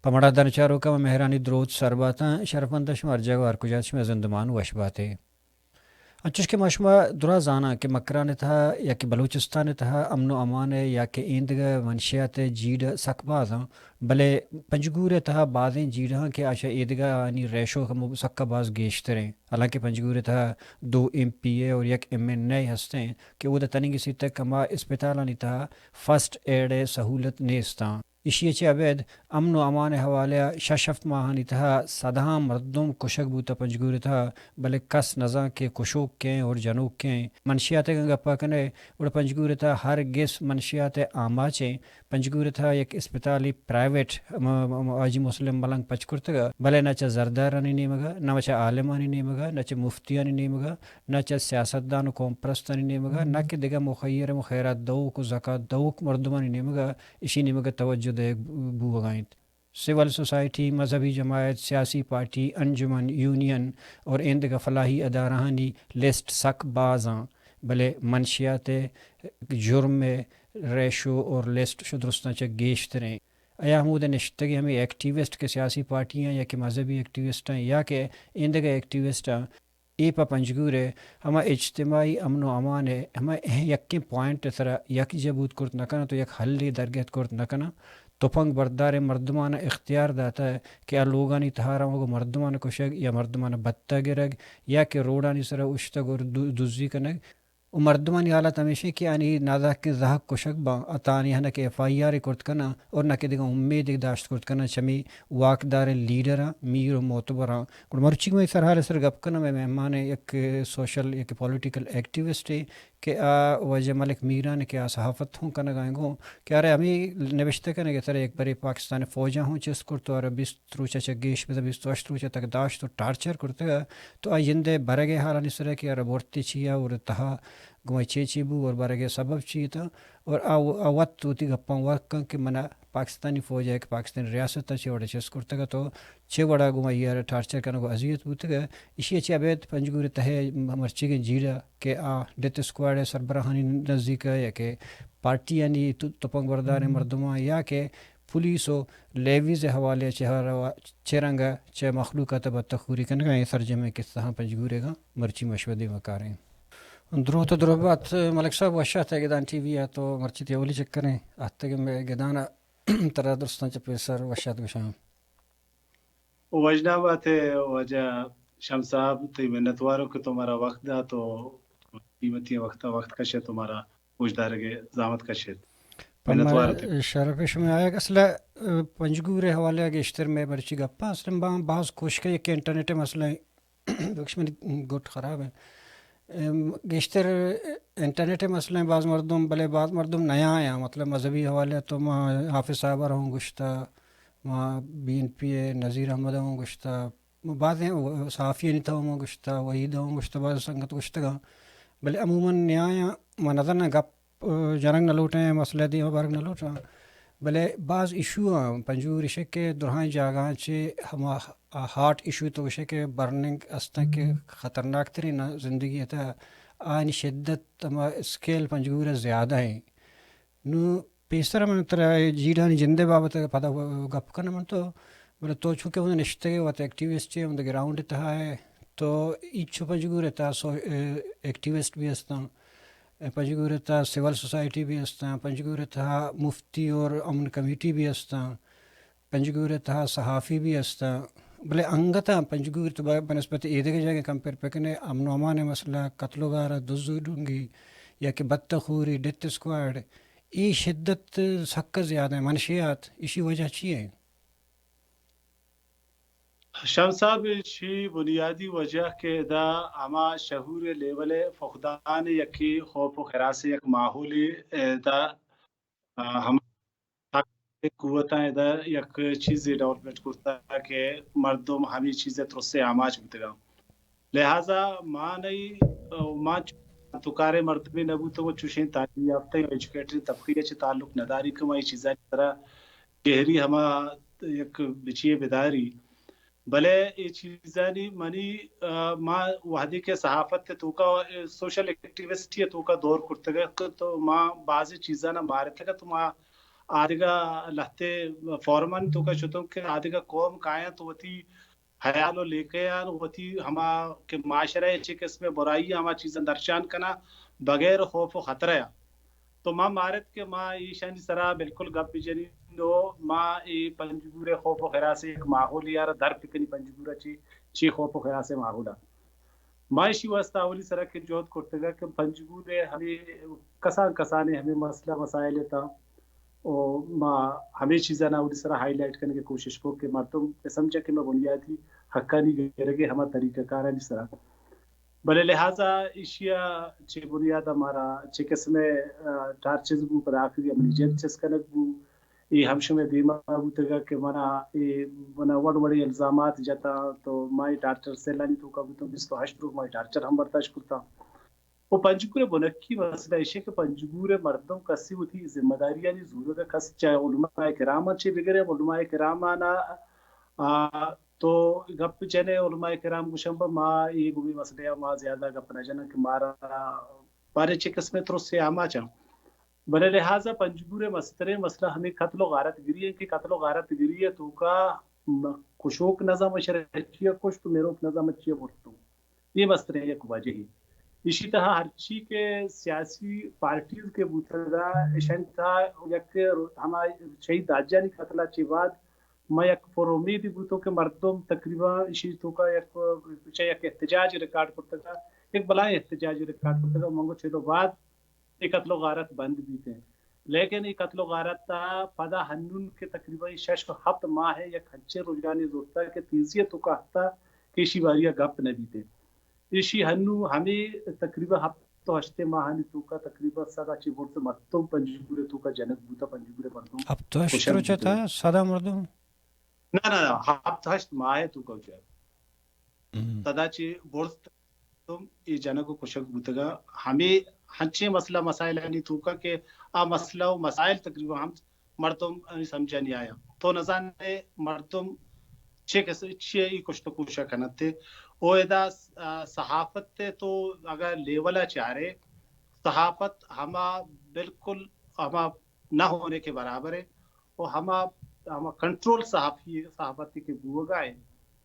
پہ مڑادان چاروکاں مہرانی دروت سر باتاں۔ شرفمند شما ہر جاگہ و ہر کجا شما زندمان وش باتے۔ انچوش کہ ما شما درا زاناں کہ مکران ء تہا یا کہ بلوچستان ء تہا امن و امان ء یا کہ ایندگہ منشیات ء جیڑہ سک باز آں، بلے پنجگور ء تہا بازیں جیڑہاں کہ آ چہ ایدگہ آنی ریشو کمو سکا باز گیشتر ایں۔ حالانکہ پنجگور ء تہا دو ایم پی اے اور یک ایم این اے ہستیں کہ اود ء تننگی سیت ء کما اسپتالانی تہا فرسٹ ایڈ ء سہولت نیست آں۔ ایشی ء چہ ابید امن و امان ء حوالہ ء شش ہفت ماہانی تہا سدہاں مردم کشگ بوتہ پنجگور ء تہا، بلے کس نزانت کہ کشوک کئے اور جنوک کئے۔ منشیات ء گپا کنئے، گڑا پنجگور ء تہا ہر گس منشیات ء آماچ ایں۔ پنجگور ء تہا یک اسپتالے پرائیویٹ م-، م-، حاجی مسلم ملنگ پچ کرتگ، بلے نہ چہ زردارانی نیمگ ء، نہ چہ عالمانی نیمگ ء، نہ چہ مفتیانی نیمگ ء، نہ چہ سیاستدان و قوم پرستانی نیمگ ء، نہ کہ دگہ مخیر و خیرات دئوک و زکات دئوک مردمانی نیمگ ء اشی نیمگ ء توجہ دئیگ بوہگا انت۔ سول سوسائٹی، مذہبی جماعت، سیاسی پارٹی، انجمن، یونین اور ایندگہ فلاحی ادارہانی لسٹ سک باز آں، بلے منشیات ء جرم ء ریشو اور لسٹ شو درستاں چہ گیشتریں۔ ایا ہمود ء نشتگیں ہمے ایکٹیوسٹ کہ سیاسی پارٹیاں یا کہ مذہبی ایکٹیوسٹاں یا کہ ایندگہ ایکٹیوسٹاں، اے پہ پنجگور ء ہما اجتماعی امن و امان ء ہما یکیں پوائنٹ ء سرا یکجہ بوت کرت نہ کناں تو یک حلے درگہت کرت نہ کناں۔ تپنگ برداریں مردمان ء اختیار داتہ کہ آ لوگانی تہا روگ و مردمان ء کشگ یا مردمان ء بتہ گرگ یا کہ روڈانی سرا اوشتگ و دو-، دزی کنگ و مردمانی حالت ہمیش انت کہ آنی نازاکیں زہگ کشگ باں، آ تانی ہنہ کہ ایف آئی آر کرت کناں اور نہ کہ دگہ امیدے داشت کرت کناں چمی واکداریں لیڈراں، میر و معتبراں۔ گڑا مرچی من سرحال سر گپ کناں، مئے مہمان یک سوشل، یک پولیٹیکل ایکٹیوسٹ کہ آ واجہ ملک میران کہ آ صحافت ہوں کنگا گوں کہ آرے ہمیں نوشتہ کنگ سر یک برے پاکستان فوجاں ہوں چست کرت تو آرے بیست روچ چہ گیش بزاں بیست و ہشت روچ تک داشت و ٹارچر کرتگ، تو آ جندے برگ حالانی سر کہ آرے بورتی چیا اور تہا گوں چے چی بو اور برگ ء سبب چی اتاں اور آ، آ وت وتی گپاں ورک کن کہ منا پاکستانی فوج ء کہ پاکستانی ریاست ء چے وڑ ء چست کرتگ ات و چے وڑ ء گوں آئی ء را ٹارچر کنگ و اذیت بوتگ۔ ایشی ء چہ ابید پنجگور ء تہ ء مرچیگیں جیڑہ کہ آ ڈیتھ اسکواڈ ء سربراہانی نزیک ء یا کہ پارٹیانی تو-، تپنگ برداریں مردماں یا کہ پولیس و لیویز ء حوالے ء چہ ہر چہ رنگ ء چہ مخلوق ء تہ بتخوری کنگ ء اے سرجمیں قصہاں پنجگور ء گاں مرچی مشودے مکاریں۔ دروت ء درہبات ملک صاحب، وش آتگ گدان ٹی وی ء، تو مرچی تئی اولی چکریں آتگ مئے گدان ء، ترا درستاں چہ پیسر وش آت گوشاں۔ وژنام بات ئے واجہ شمس صاحب، تئی منتوار اوں کہ تو مارا وقت دات و قیمتی وقت وقت کشت و مارا گوشدارگ ء زحمت کشت۔ پہ منتوار مئے تئی۔ شرف شمئے آیگ اصل ء پنجگور ء حوالے ء گیشتر مئے مرچی گپاں اصل ء باز کوشک ء کہ انٹرنیٹ ء مسئلہ بخش منی گٹ خراب ہے۔ ام، گیشتر انٹرنیٹ ء مسئلہ ہیں، باز مردم، بلے باز مردم نیا آیا، مطلب مذہبی حوالے تو ما حافظ صاحب ء ہوں گشتا، ما بی این پی ء نذیر احمد ء ہوں گشتا، ما بازیں صحافیانی تو ہوں گشتا، وحید ء ہوں گشتا، باز سنگت گشتگاں، بلے عموماً نیا آیا، ما نظر نہ گپ جنگ نہ لوٹیں، مسئلہ دیما برگ نہ لوٹاں، بلے باز ایشو آں۔ پنجگور ایش کہ درہائیں جاگہاں چہ ہما ہارٹ ایشو تو گوشے کہ برننگ استاں کہ خطرناک ترین زندگی ء تہ آنی شدت ہما اسکیل پنجگور ء زیادہ ہیں۔ نو پیسر من ترا جیڑانی جندے بابت پدا گپ کناں من تو، بلے تو چونکہ اون نشتگے وت ایکٹیوسٹ ہے، اون گراؤنڈ تہا ہے، تو ایچو پنجگور تہا سو-، ایکٹیوسٹ بھی ہستاں۔ پنجگور ء تہا سول سوسائٹی بھی استاں، پنجگور ء تہا مفتی اور امن کمیٹی بھی استاں، پنجگور ء تہا صحافی بھی استاں، بلے انگتاں پنجگور تو بہ نسبت ایدگہ جاگہ کمپیئر پہ کنے امن و امان ء مسئلہ، قتل و غارت، دز و ڈونگی یا کہ بتہ خوری، ڈیتھ اسکواڈ، اے شدت سک زیادہ ہیں، منشیات، ایشی وجہ چی ہیں؟ شمس صاحب، ایشی بنیادی وجہ کہ ادا ہما شعور لیول ء فقدان، یکے خوف و ہراس ء یک ماحولے ادا، آ، ہما طاقت قوتاں ادا یک چیزے ڈیولپمنٹ کرتا کہ مردم ہمے چیز ء ترس ء آماچ بوتگاں۔ لہذا ما نئی، ما چ-، تو کارے مردمے نہ بوتگ و چوشیں تعلیم یافتہ یا ایجوکیٹڈ طبقے ء چہ تعلق نہ داری کہ ما اے چیزانی سرا گہری ہما یک بچی ء بداری۔ بلے اے چیزانی منی، آ، ما وہدے کہ صحافت ء توکا، سوشل ایکٹیوسٹی ء توکا دور کرتگ ات تو ما بعضی چیزانا مارتگ ات تو ما آدگہ لہتے فورمانی توکا شتوں کہ آدگہ قوم کایاں تو وتی حیال و لیکیان وتی ہما کہ معاشرہ چے قسم برائی ہما چیزاں درشان کنا بغیر خوف و خطرہ۔ تو ما مارت کہ ما ایشانی سرا بالکل گپ بجنی، نو ما ای پنجگور خوف و خراس ایک ماحول یار در پکنی پنجگور چی چی خوف و خراس ماحول۔ ما ایشی واسطہ اولی سرا کہ جہد کرتگا کہ پنجگور ہمیں کسان کسانے ہمیں مسئلہ مسائل تا و ما ہمیں چیزاں اولی سرا ہائی لائٹ کرنے کی کوشش کو کہ مردم سمجھا کہ میں بنیادی حقانی گرگے ہما طریقہ کارانی سرا۔ بلے لہذا ایشیا چہ بنیاد مارا چہ قسم ٹارچز بو، پدا آخری منی جیل چست کنگ بو۔ اے ہم شمئے دیما بوتگا کہ منا اے منا وڑ وڑیں الزامات جتا، تو ما اے ٹارچر سیلانی توکا بوتوں، بیست و ہشت روچ ما اے ٹارچر ہم برداشت کرتا۔ و پنجگور بنکی مسئلہ ایشی کہ پنجگور مردم کسی وتی ذمہ داریانی زورگا کس چاہے علماء کرام چے بگرے، علماء کرامانا آ، تو گپ جنے، علماء کرام گوشن با ما اے گومی مسئلہ ما زیادہ گپ نہ جنن کہ مارا بارے چے قسمیں ترسے آماچاں۔ بلے لہذا پنجگور مستریں مسئلہ ہمیں قتل و غارت گری ہے کہ قتل و غارت گری ہے توکا م-، کشوک نظام شرعی کشت و میروک نظام چی برتو۔ یہ مستریں یک وجہ ہی۔ ایشی تہا ہرچی کہ سیاسی پارٹیز کے بوتگا، ایشان تہا یک ہما شہید داجانی قتل چی بعد ما یک پر امیدی بوتوں کہ مردم تقریباً ایشی توکا یک، چہ یک احتجاج ریکارڈ کرتگا، یک بلائیں احتجاج ریکارڈ کرتگا، منگو چیدو بعد اے قتل و غارت بند بیت ہیں۔ لیکن اے قتل و غارت تا پدا ہنون کہ تقریباً شش و ہفت ماہ ہے یک ہنچے رجحانی زورتا کہ تیزی توکا ہتا کہ ایشی باریا گپ نہ بیت ہیں۔ ایشی ہنو ہمیں تقریباً ہفت و ہشتے ماہانی توکا تقریباً صدا چی برز مردم پنجگور توکا جنگ بوتا، پنجگور مردم ہفت و ہشت کشگ روچ بوتا۔ تا صدا مردم؟ نہ، نہ، نہ، ہفت ہشت ماہ توکا جنگ۔ ہم۔ صدا چی برز مردم اے جنگ و کشگ بوتگا۔ ہمیں ہنچیں مسئلہ مسائلانی توکا کہ آ مسئلہ و مسائل تقریباً ہم مردم ہمیں سمجھا نہیں آیا۔ تو نزانے مردم چے کس، چے ای کشت و کوشا کنتے۔ او ادا، آ، صحافت تے تو اگر لیولا چارے، صحافت ہما بالکل ہما نہ ہونے کے برابر ہے۔ و ہما، ہما کنٹرول صحافی، صحافت کے بوگا ہے۔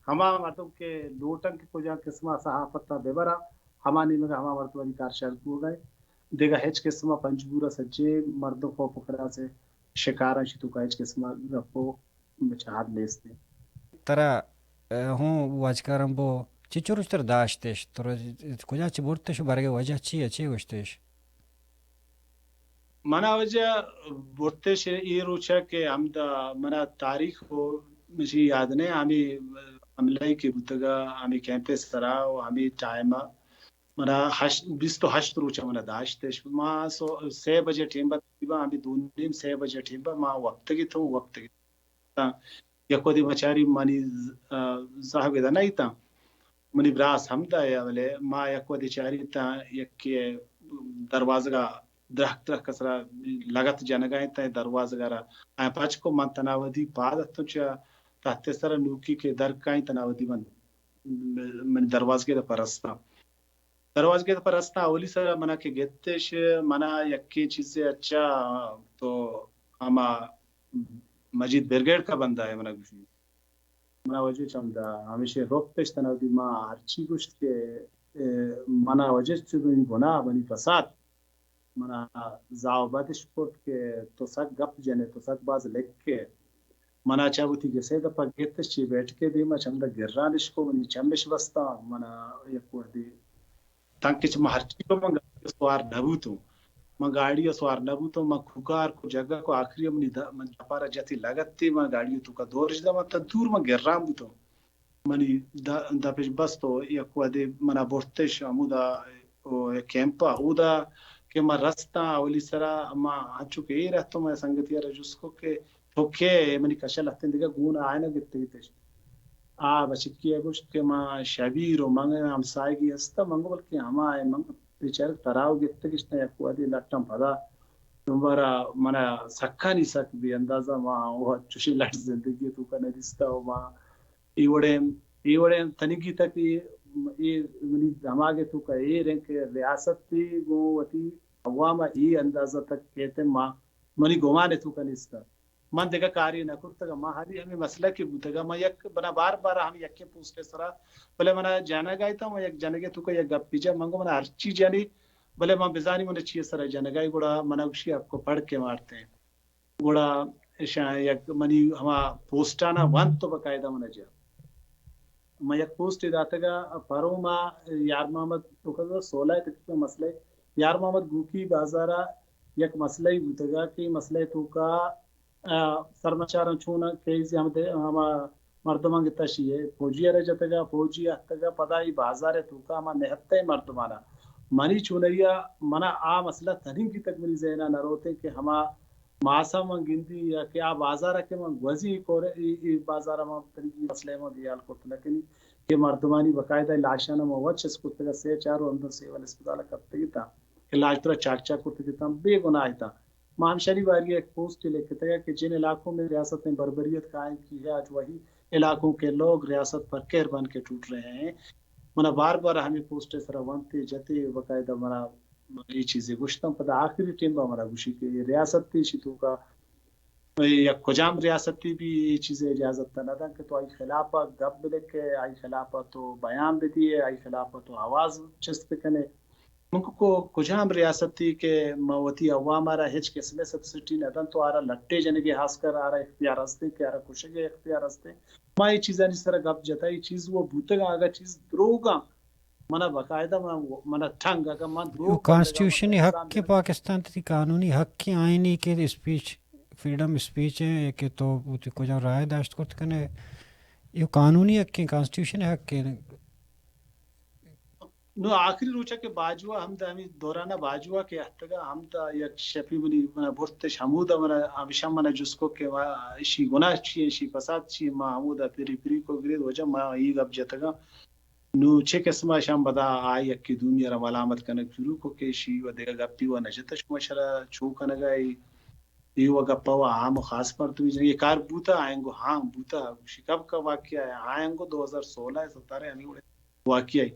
ہما مردم کے لوٹن کے کجا قسمہ صحافت تا ببرا، ہما نیمگا ہما مردمانی کار شر بوگا ہے۔ دگہ ہچ قسمہ پنجگورا سجے مردم خوف و خراس ہے۔ شکاراں شی توکا ہچ قسم ء گپ و بچار نیست انت۔ ترا، ء، ہوں واجکاراں بو چچو روچ تر داشتش؟ ترا کجا چہ برتش و برگ ء وجہ چی ء چے گوشتش؟ منا وجہ برتش اے روچ ء کہ ہمدا منا تاریخ و مجھے یاد نہیں، ہمیں حملہ کہ بوتگا ہمیں کیمپ سرا و ہمیں ٹائم ء منا ہشت، بیست و ہشت روچ ء منا داشتش۔ ما سو، سے بجے ٹیم با تقریباً ہمیں دو نیم سے بجے ٹیم با ما وپتگی تو وپتگی تا یک ودی مچاری منی ز-، آ، زہگ ادا نہ ایتاں۔ منی براس ہم دا یا، ولے ما یک ودی چاری تا یک دروازگا درخت، درخت کسرا لگت جنگا ایتا دروازگا را۔ آیا پچ کو من تناودی پاد اتوں چا تحت سر نوکی کے در کائیں تناودی من، من دروازگے دا پرستاں۔ دروازگے پر رستاں اولی سرا منا کہ گتش، منا یکیں چیزے اچا تو ہما مجید برگیڈ کا بندہ ہے منا گوشی۔ منا وجہ چمدا ہمیشہ روپتش تنا دی ما ہرچی گوشت کہ، اے، منا وجہ چہ منی گناہ منی فساد منا زاو بدش کرت کہ تو سک گپ جنے، تو سک باز لکھے۔ منا چہ وتی گسے دپا گتش چی بیٹکے دیما چمدا گرانش کو، منی چمش بستا، منا یک وردی تنکہ چہ من ہرچی کو من گاڑی سوار نہ بوتوں۔ من گاڑی سوار نہ بوتوں، من کوکار کو جگہ کو آخری منی د-، من دپارا جتی لگتی، من گاڑی توکا دورش دا، من تا دور من گران بوتوں۔ منی د-، دپش بست و یک وہدے منا برتش ہمودا و یک کیمپا اودا کہ من رستاں اولی سرا، ما انچو کہ ایر اتوں، من سنگتی را جست کو کہ تو کے؟ منی کشا لہتیں دگہ گون آئینہ گپتگتش۔ آ بچکی ء گوشت کہ ما شبیر و من ہمسائگی ہستاں، من گو بلکیں ہما ء من بیچارگ تراو گپتگش نہ یک وہدے لٹاں پدا دوبارہ منا سکانی سک بے اندازہ ما و چوشیں لٹ زندگی توکا نہ دیستا و ما اے وڑیں، اے وڑیں تنیگی تک اے، اے منی دماغ ء توکا اے رنگ کہ ریاست ء گوں وتی عوام ء اے اندازہ تک کہتے ما منی گمان ءِ توکا نیست۔ من دگہ کارے نہ کرتگ۔ من ہالی ہمے مسئلہ کہ بوتگ، من یک بنا بار بار ہم یکیں پوسٹ ءِ سرا، بلے منا جنگ ءَ اتاں، من یک جنگ ءِ توکا یک گپے جا، من گو منا ہرچی جنی، بلے من بزانی من چی ءِ سرا جنگ ءَ، گڑا منا گوشی آپ کو پڑھ کے مارتے ہیں۔ گڑا اشاں یک منی ہما پوسٹانا ونت تو باقاعدہ منا جا۔ من یک پوسٹے داتگا پروما، یار محمد توکا سولہ ءِ تقریباً مسئلہ، یار محمد گوکی بازارا یک مسئلہ بوتگا کہ مسئلہ توکا، آ، سرمچاراں چون کیزی ہم دے، ہما مردماں گتا شی ہے، فوجی ءَ را جتگا، فوجی اتکگا، پدا ای بازار توکا ہما نہتہ مردمانا۔ منی چونیا، منا آ مسئلہ تننگی تک منی ذہنا نہ روتے کہ ہما ماسا من گندی یا کہ آ بازار کہ من گوزی کور ای، ای بازار من تنگی مسئلہ من بیال کرت نہ کنی کہ مردمانی باقاعدہ لاشانا من وچ اس کرتگا، سے چار و اندر سیول اسپتال کپتگی تا کہ لاش ترا چاک چاک کرتگی تا، بے گناہ تا۔ ما ہمشانی باری ءَ یک پوسٹ لکھتگ کہ جن علاقوں میں ریاستیں بربریت قائم کی ہے، آج وہی علاقوں کے لوگ ریاست پر قہر بن کے ٹوٹ رہے ہیں۔ منا بار بار ہمیں پوسٹ سرا ونتے جتے، باقاعدہ منا یہ چیزیں گوشتم۔ پدا آخری ٹیم با منا گوشی کہ یہ ریاست تیشی تو کا یک کجام ریاستی بھی یہ چیزیں اجازت نہ دن کہ تو آئی خلاف گپ بلکے، آئی خلاف تو بیان بدیے، آئی خلاف تو آواز چست بکنے۔ من کو کجام ریاستی کہ ما وتی عوام را ہچ قسم سبسڈی نہ دن تو آرا لٹے جنگے خاص کر آرا اختیار ہستے کہ آرا کشگے اختیار ہستے۔ ما یہ چیزانی سر گپ جتا، یہ چیز وہ بوتگا، اگر چیز دروگا منا باقاعدہ منا، منا ٹنگ اگر من دروگ کانسٹیٹیوشن حق کہ پاکستان تئی قانونی حق کہ آئینی کہ اسپیچ، فریڈم اسپیچ ہے کہ تو وتی کجا رائے داشت کرت کنے، یہ قانونی حق کہ کانسٹیٹیوشن حق کہ نو آخری روچا کہ باجوا ہم دا ہمیں دورانا باجوا کہ اتگا ہم دا یک شپی منی منا برتش ہمودا منا ہمیشہ منا جس کو کہ وا اشی گناہ چی ہے، اشی فساد چی ہے، ما ہمودا پری پری کو گرید وجہ ما ای گپ جتگا۔ نو چہ قسم اشان بدا آ یکی دومی را ملامت کنگ شروع کو کہ اشی و دگہ گپی و نجت شما شرا چو کنگا ای، ای و گپا و عام و خاص مردمی جنگی کار بوتا، آئیں گو ہاں بوتا، گوشی کب کا واقعہ ہے، آئیں گو دو ہزار سولہ سترہ ہمیں وڑے واقعہ ای۔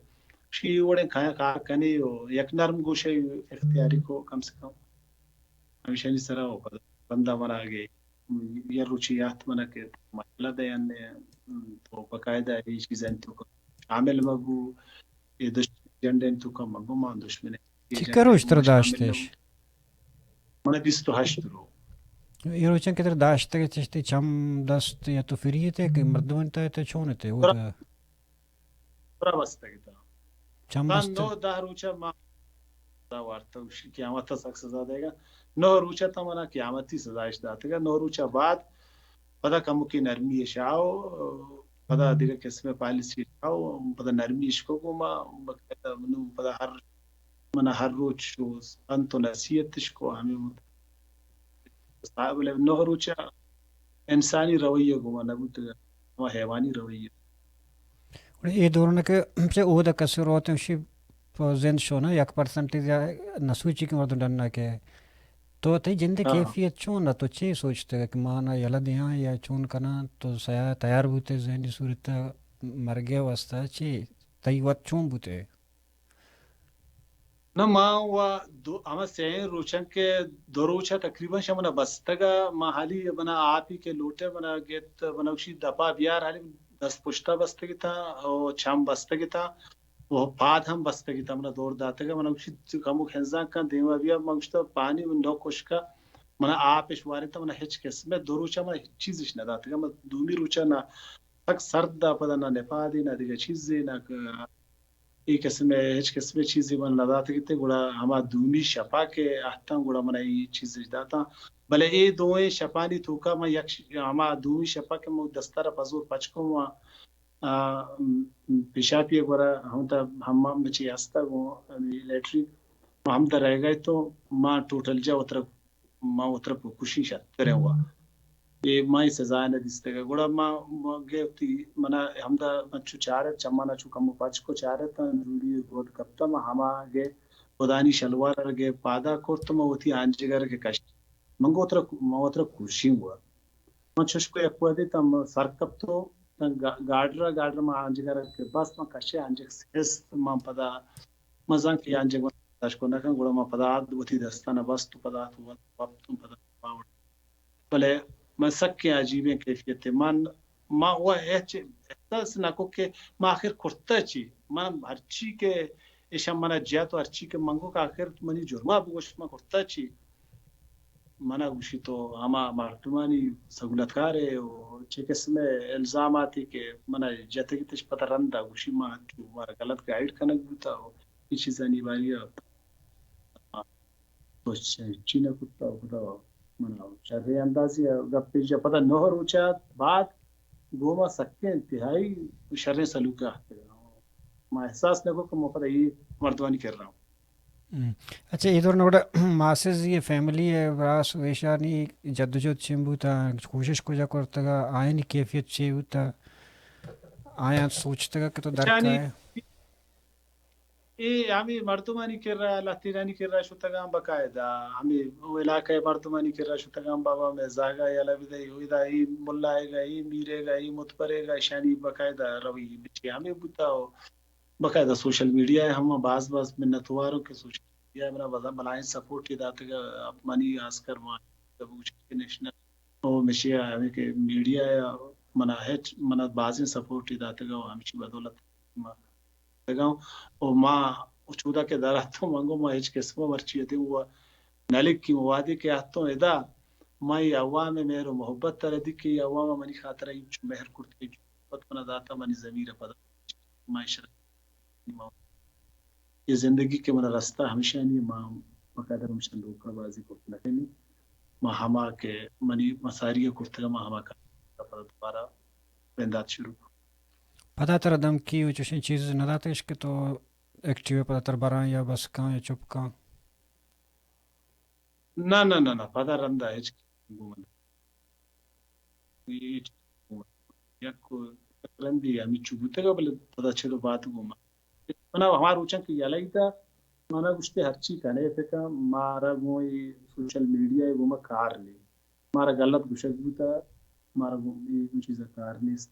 شی وڑیں کھایا کار کنے و یک نرم گوشے اختیاری کو کم سے کم۔ ہمیشانی سرا و پدا بندہ منا گے، یہ روچی یات منا کہ مجلہ دے ان تو باقاعدہ یہ چیزیں تو شامل مبو، یہ دش جنڈے تو کم مبو، ما دشمن چی کروش تر داشتش؟ منا بیست و ہشت رو۔ یہ روچن کہ تر داشتگ چشتی چم دست یا تو فریتے کہ مردم انتا تو چونتے؟ پورا بستگ اتاں۔ چم بستگ۔ نو دہ روچ ما سزا وارتگ، گوشی قیامت سک سزا دیگا۔ نو روچ تا منا قیامتی سزا اش داتگا۔ نو روچ بعد پدا کمکی نرمی اش آو، پدا دیگه قسم پالیسی اش آو، پدا نرمی اش کو گو ما باقاعدہ نو پدا ہر منا ہر روچ شو انت و نصیحت اش کو ہمیں مت-، بلے نو روچ انسانی رویہ گو ما نبوتگا، ہما حیوانی رویہ۔ گڑا اے دوران کہ چہ اودا کسے روت شی پہ زند شونا یک پرسنٹیج یا نسوچی کہ مردم ڈنّا کہ تو تئی جندے ہاں۔ کیفیت چون ات؟ تو چے سوچتگ کہ ما نا یلہ دیاں یا چون کناں؟ تو سیا-، تیار بوتے ذہنی صورت مرگے واسطہ چی؟ تئی وت چون بوتے؟ نہ، ما و دو، ہما سئیں روچاں کہ دو روچ ء تقریباً شہ منا بستگ ء، ما حالی منا آپی کہ لوٹے منا گیت، منا گوشی دپا بیار، حالی دست پشتا بستگ اتاں و چم بستگ اتاں و پاد ہم بستگ اتاں، منا دور داتگ ء، منا گوشی کمو ہنزان کن دیما بیا، من گوشتہ پانی من نو کشکا، منا آپش وارینتہ، منا ہچ قسم ء دو روچا منا ہچ چیزش نہ داتگ ء، من دومی روچا نہ سک سرد ء پدا نہ نپادے نہ دگہ چیزے نہ ک-، اے قسم ء ہچ قسم ء چیزے من نہ داتگ ات، گڑا ہما دومی شپا کہ اتاں، گڑا من اے چیز اش داتاں۔ بلے اے دوئیں شپانی توکا من یک ش-، ہما دومی شپا کہ من دستار ء پزور پچ کم آ، م، پیشاپی ء گورا ہمدا حمام مچی ہستگ و لیٹرین، من ہمدا رہگا اتوں، من ٹوٹل جا وترا ما وترا پکشی شتریں وا۔ اے ما اے سزا نہ دیستگ۔ گڑا ما، ما گے وتی منا ہمدا من چو چارت، چمانا چو کمو پچ کو چارت، روڑی گود کپتا، ما ہما گے گدانی شلوار ار گے پادا کرت، ما وتی آنجگر کے کشت۔ من گو وترا، ما وترا کشی وا۔ من چش کو یک وہدے تاں من سر کپتو، تاں گا-، گاڈرا، گاڈرا من آنجگر کے بست، من کشے آنجگ سست، من پدا مزن کہ آنجگ من برداشت کو نکن، گڑا من پدا آد وتی دستانا بست و پدا تو وپتوں پدا۔ باوڑ۔ بلے من سکیں عجیبیں کیفیتے۔ من، ما و ہچ احساس نہ کو کہ ما آخر کرتا چی۔ من ہرچی کہ ایشاں منا جیات و ہرچی کہ من گو کہ آخر منی جرما بگوش، ما کرتا چی؟ منا گوشی تو ہما مردمانی سہولتکار ئے و چہ قسم الزاماتی کہ منا جتگتش پدا رندا گوشی ما انچو مارا غلط گائیڈ کنگ بوتا و اے چیزانی باری تو چ-، چی نہ کتا و پدا منا شریں اندازی گپے جا پدا نہ روچا بعد گوما سکیں انتہائی شریں سلوکا۔ ما احساس نہ کو کہ ما پدا اے مردمانی کرا ہوں۔ ہم۔ اچھا، اے دور نہ گڑا ماسز ءِ فیملی ءِ براس و ایشانی جدوجہد چین بوتا، کوشش کجا کرتگا، آیانی کیفیت چے بوتا، آیاں سوچتگا کہ تو در ایشانی کائے؟ اے ہمے مردمانی کرا، لہتینانی کرا شتگاں باقاعدہ، ہمے علاقہ ءِ مردمانی کرا شتگاں، بابا مئے زاگا یلہ بدئے، ادا اے ملا ئیگا، اے میر ئیگا، اے متبر ئیگا، ایشانی باقاعدہ روی بچے ہمے بوتا و باقاعدہ سوشل میڈیا ءَ ہم باز باز منتوار اوں کہ سوشل میڈیا ءَ منا بزاں بلاہیں سپورٹے داتگ، منی آسکر ما بوچ کہ نیشنل او مشیا ہمیں کہ میڈیا ءَ منا ہچ، منا بازیں سپورٹے داتگ و ہمشی بدولت ما دگاں و ما چودا کہ در اتوں منگو ما ہچ قسم مرچی اتیں و نلکی وادی کہ اتوں ادا ما ای عوام مہر و محبت تر دی کہ ای عوام منی خاطر انچو مہر کرت کہ محبت منا داتا منی ضمیر پدا ما اشرا اے زندگی کہ منا رستہ ہمیشانی ما بقدر ہمیشان دھوکہ بازی کرت نہ کنی۔ ما ہما کہ منی مساری ءَ کرتگ ما ہما کار پدا دوبارہ بندات شروع کن۔ پدا ترا دھمکی و چوشیں چیز نہ داتگش کہ تو ایکٹیو ءَ پدا تر براں یا بس کن یا چپ کن؟ نہ، نہ، نہ، نہ، پدا رندا ہچ گوما یک رندی ہمینچو بوتگ، بلے پدا چلو بات گوما۔ منا ہما روچاں کہ یلہ ایتا، منا گوشتے ہرچی کنے پکا، مارا گوں اے سوشل میڈیا ءَ گوما کار نے۔ مارا غلط گوشگ بوتا، مارا گوں اے گوں چیزا کار نیست۔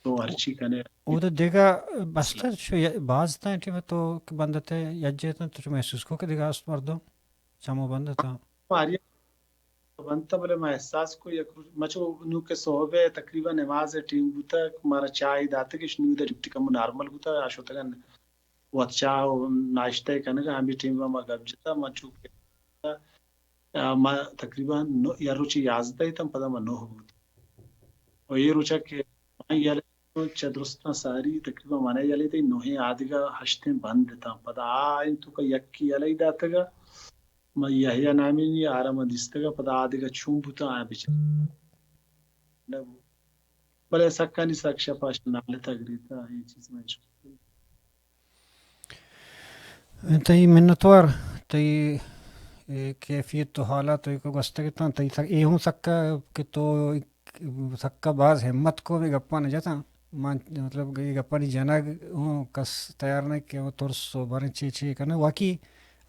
تو ہرچی کنے۔ او تو دگہ بستہ شو ی-، باز تاں ٹیم تو کہ بندتے یجے تاں تو محسوس کو کہ دگہ است مردم چمو بندتا۔ ماریا بنت، بلے ما احساس کو یک روچ، مچو نو کہ صحب ءَ تقریباً نماز ءِ ٹیم بوتگ، مارا چاہ داتگش، نو ادا ڈیوٹی کمو نارمل بوتگ، آ شتگن وت چاہ و ناشتہ کنگ ءَ، ہمے ٹیم ءَ ما گپ جتا، ما چو کہ، آ، ما تقریباً نو، یا روچی یازدہ اتاں، پدا ما نو بوت۔ و اے روچا کہ من یلہ چہ درستاں ساری تقریباً من یلہ دے نوہیں آدگہ ہشتیں بند اتاں۔ پدا آ انت تو کہ یکی یلہ داتگا، من یحییٰ نامینی آرا من دیستگا، پدا آدگہ چون بوتاں آ بچار نہ بو۔ بلے سکانی سک شپاش نالتا گریتا، اے چیز من اشکتا۔ تئی منتوار، تئی، اے، کیفیت و حالات و ایکو گوستگ اتاں، تئی سک-، اے ہوں سکا کہ تو سکا باز ہمت کو، ہمے گپاں نہ جتاں۔ من مطلب اے گپانی جنگ ہوں کس تیار نہ کہ ہوں ترس و بریں چے چے کناں۔ واقعی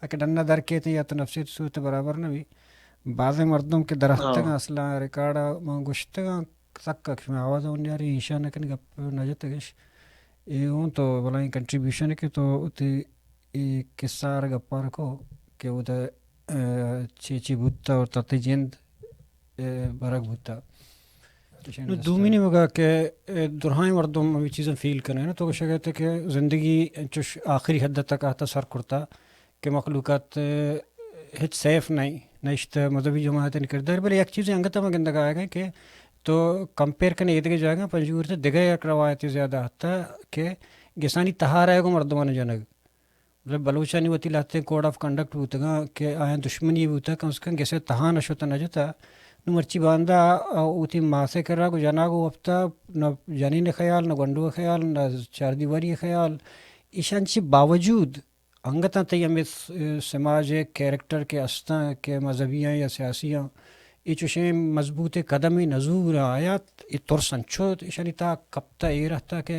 اگہ ڈنا در کیت یا تو نفسیت صورت برابر نہ بی۔ بازیں مردم کہ دراتکاں ہاں۔ اصلاً ریکارڈ ءَ من گوشتگاں، سکا کہ شما آواز ہوں نیاری، ایشاں نہ کنی گپ نہ جتگش۔ اے ہوں تو بلاہیں کنٹریبیوشن کہ تو وتی اے قصہ ءَ گپار کو کہ اودا، اے، چی چی بوتا اور تئی جند، اے، برگ بوتا۔ نو دومی نیمگا کہ، اے، درہائیں مردم ہمے چیزاں فیل کنن، تو گوشگ ات کہ زندگی چوش آخری حد تک آتا سر کرتا کہ مخلوقات، اے، ہچ سیف نہیں، نہ اشتہ مذہبی جماعتانی کردار، بلے یک چیزے انگت ہم گندگ آئیگا کہ تو کمپیئر کنے ایدگہ جاگہ پنجگور تے دگہ یک روایتے زیادہ ہتا کہ گسانی تہا رہگو مردمان جنگ۔ مطلب بلوچانی وتی لہتیں کوڈ آف کنڈکٹ بوتگاں کہ آیاں دشمنی بوتگ، کم از کم گسے تہا نہ شتہ نہ جتہ۔ نوں مرچی باندا آ وتی ماسے کرا گوں جناگو وپتہ، نہ جنین ءِ خیال، نہ گونڈو ءِ خیال، نہ چاردیواری ءِ خیال۔ ایشان چی باوجود انگتاں تئی ہمے س-، سماج ءِ کیریکٹر کہ استاں کہ مذہبی آں یا سیاسی آں، اے چوشیں مضبوطیں قدمے نزور آں۔ آیا اے ترس انچو ایشانی تہا کپتہ، ایر اتہ کہ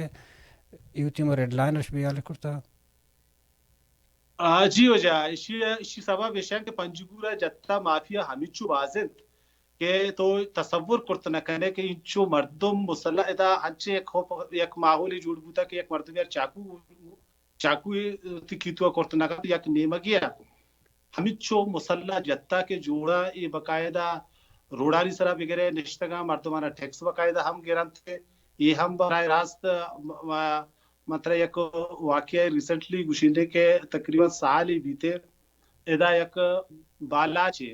اے وتی ہما ریڈ لائن اش بے ہیال کرتہ؟ آ، جی واجہ، ایشی، ایشی سبب ایش انت کہ پنجگور ءَ جتا مافیا ہمینچو باز انت کہ تو تصور کرت نہ کنے کہ اینچو مردم مسلح ادا انچیں یک خوف، یک ماحولے جوڑ بوتا کہ یک مردمے ءَ چاقو، چاقو وتی کیتوا کرت نہ کنت، یک نیمگے ءَ ہمینچو مسلح جتا کہ جوڑا اے باقاعدہ روڈانی سرا بگرے نشتگاں، مردمانا ٹیکس باقاعدہ ہم گرنت، اے ہم براہ راست، م-، م-، من ترا یک واقعہ ریسنٹلی گوشینے کہ تقریباً سالے بیتے، ادا یک بالاچے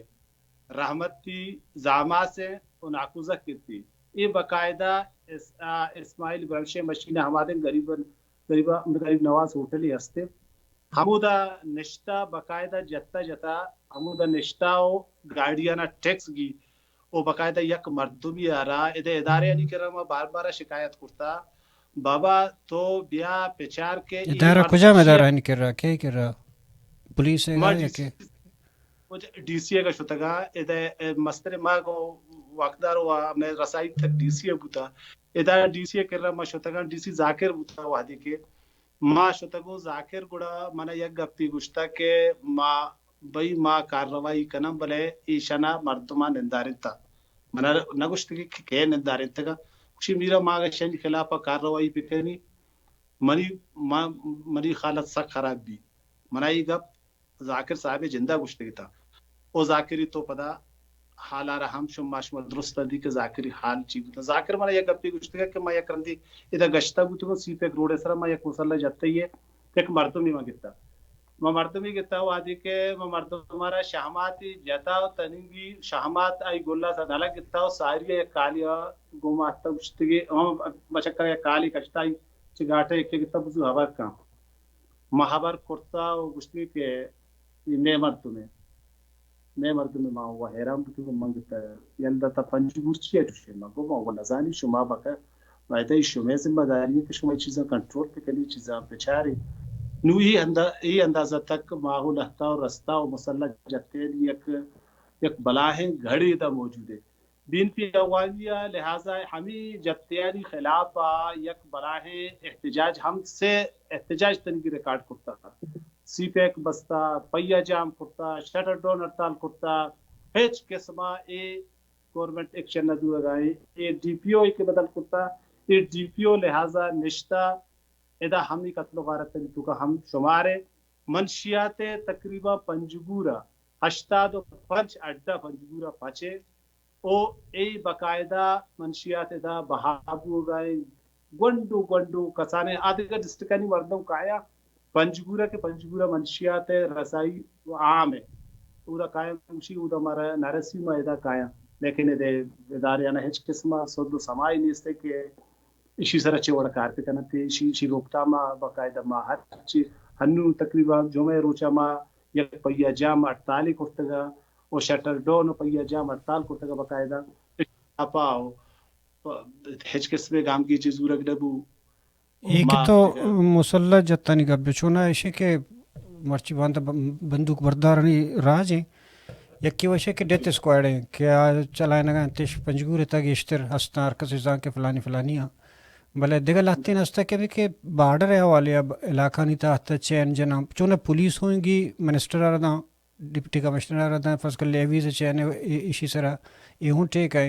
رحمتی زاماسے و ناکوزہ کتی۔ اے باقاعدہ اس-، آ، اسماعیل برنشے مشین ہمادن غریب، غریب، غریب نواز ہوٹلی ہستے۔ ہمودا نشتہ باقاعدہ جتا جتا، ہمودا نشتہ و گاڑیانا ٹیکس گی و باقاعدہ یک مردمی آرا ادے ادارے آنی کرا ما بار بار شکایت کرتا، بابا تو بیا پچار کے اے ادارہ مرد کجام ادارہ آنی کرا؟ کے کرا؟ پولیس ہے ما یا ڈی سی، کہ؟ ڈی سی ء شتگاں، ادا مستر ما گوں واکدار و ہمے رسائی تک ڈی سی ء بوتا۔ ادا ڈی سی ء کرا ما شتگاں، ڈی سی ذاکر بوتا وہدے کہ ما شتگوں ذاکر گڑا منا یک گپی گوشتا کہ ما بھئی ما کارروائی کناں بلے ایشانا مردماں نندارینتا۔ منا نہ گوشتگی کہ کئے نندارینتگا۔ گوشی میرا ما اگہ شنی خلاف کارروائی بکنی منی، ما، منی حالت سک خراب بی۔ منا ای گپ ذاکر صاحب جندا گوشتگ اتاں۔ او ذاکری تو پدا حالا را ہم شما، شما درست دی کہ ذاکری حال چی بوتا۔ ذاکر منا یک گپی گوشتگ کہ ما یک رندی ادا گشتا بوتگوں سی پیک روڈ سرا ما یک مسلح جتئی ہے، یک مردمی ما گتا۔ ما مردمی گتا وہدی کہ ما مردم مارا شہماتی جتا و تنگی شہمات آئی گلا سا نلگ گتا و ساری یک کالی گوما تا گوشتگی ہم بچکا یک کالی کشتائی چہ گاٹے یکے گتا بزو ہبر کن۔ ما ہبر کرتا و گوشتی کہ اے مئے مردمے، مئے مردمے۔ ما و حیران بوتگوں، من گتا یلدا تا پنجگور چیا چوشے؟ ما گو ما و نزانی، شما بکہ، ما ادا ای شمئے ذمہ داری ہے کہ شما ای چیزاں کنٹرول بکنی، چیزاں بچاری۔ نو ای اندا-، ای اندازہ تک ماحول ہتا و رستا و مسلح جتین یک، یک بلاہیں گھڑے دا موجود ہے۔ بی این پی عوامی ء لہذا ہمے جتیانی خلاف ء یک بلاہیں احتجاج، ہم سے احتجاج تنگی ریکارڈ کرتا۔ سی پیک بستا، پہیہ جام کرتا، شٹر ڈاؤن ہڑتال کرتا، ہچ قسم ء اے گورنمنٹ ایکشن نہ زورگا ایں۔ اے ڈی پی او کہ بدل کرتا، اے ڈی پی او لہذا نشتا، ادا ہمے قتل و غارت ء توکا ہم شمار ہے۔ منشیات ء تقریباً پنجگور ء ہشتاد و پنچ اڈہ پنجگور ء پچ ہے۔ او اے باقاعدہ منشیات ادا بہا بوگا ایں۔ گونڈو گونڈو کسانیں آدگہ ڈسٹرکٹانی مردم کایاں پنجگور ء کہ پنجگور ء منشیات ء رسائی عام ہے۔ اودا کایاں گوشی اودا مارا نہ رسی ما ادا کایاں۔ لیکن ادے ادارے آنا ہچ قسم ء سد و سمائی نیست ہے کہ ایشی سرا چے وڑا کار بکنت، ایشی، ایشی روکتھام ء باقاعدہ ما ہر چی ہنو تقریباً جمعہ روچا ما یک پہیہ جام ہڑتالے کرتگا و شٹر ڈاؤن و پہیہ جام ہڑتال کرتگا باقاعدہ۔ اپا و ہچ قسمے گامگیجی زورگ نہ بو۔ اے کہ ما تو مسلح جتانی گپ بچونا ایشی کہ مرچی باندا ب-، بندوق بردارانی راج ہیں۔ یکی وشے کہ ڈیتھ اسکواڈ ہیں کہ آ چلائنگا انتش پنجگور تا گیشتر ہستاں، ہر کس زان کہ فلانی فلانی ہاں۔ بلے دگہ لہتین ہستا کہ کہ بارڈر حوالے اب علاقانی تحت چین جناں چونہ پولیس ہوئیں گی منسٹر آرداں ڈپٹی کمشنر ء رداں فرض کر لیویز ء چین ء ایشی سرا اے ہوں ٹیک ء،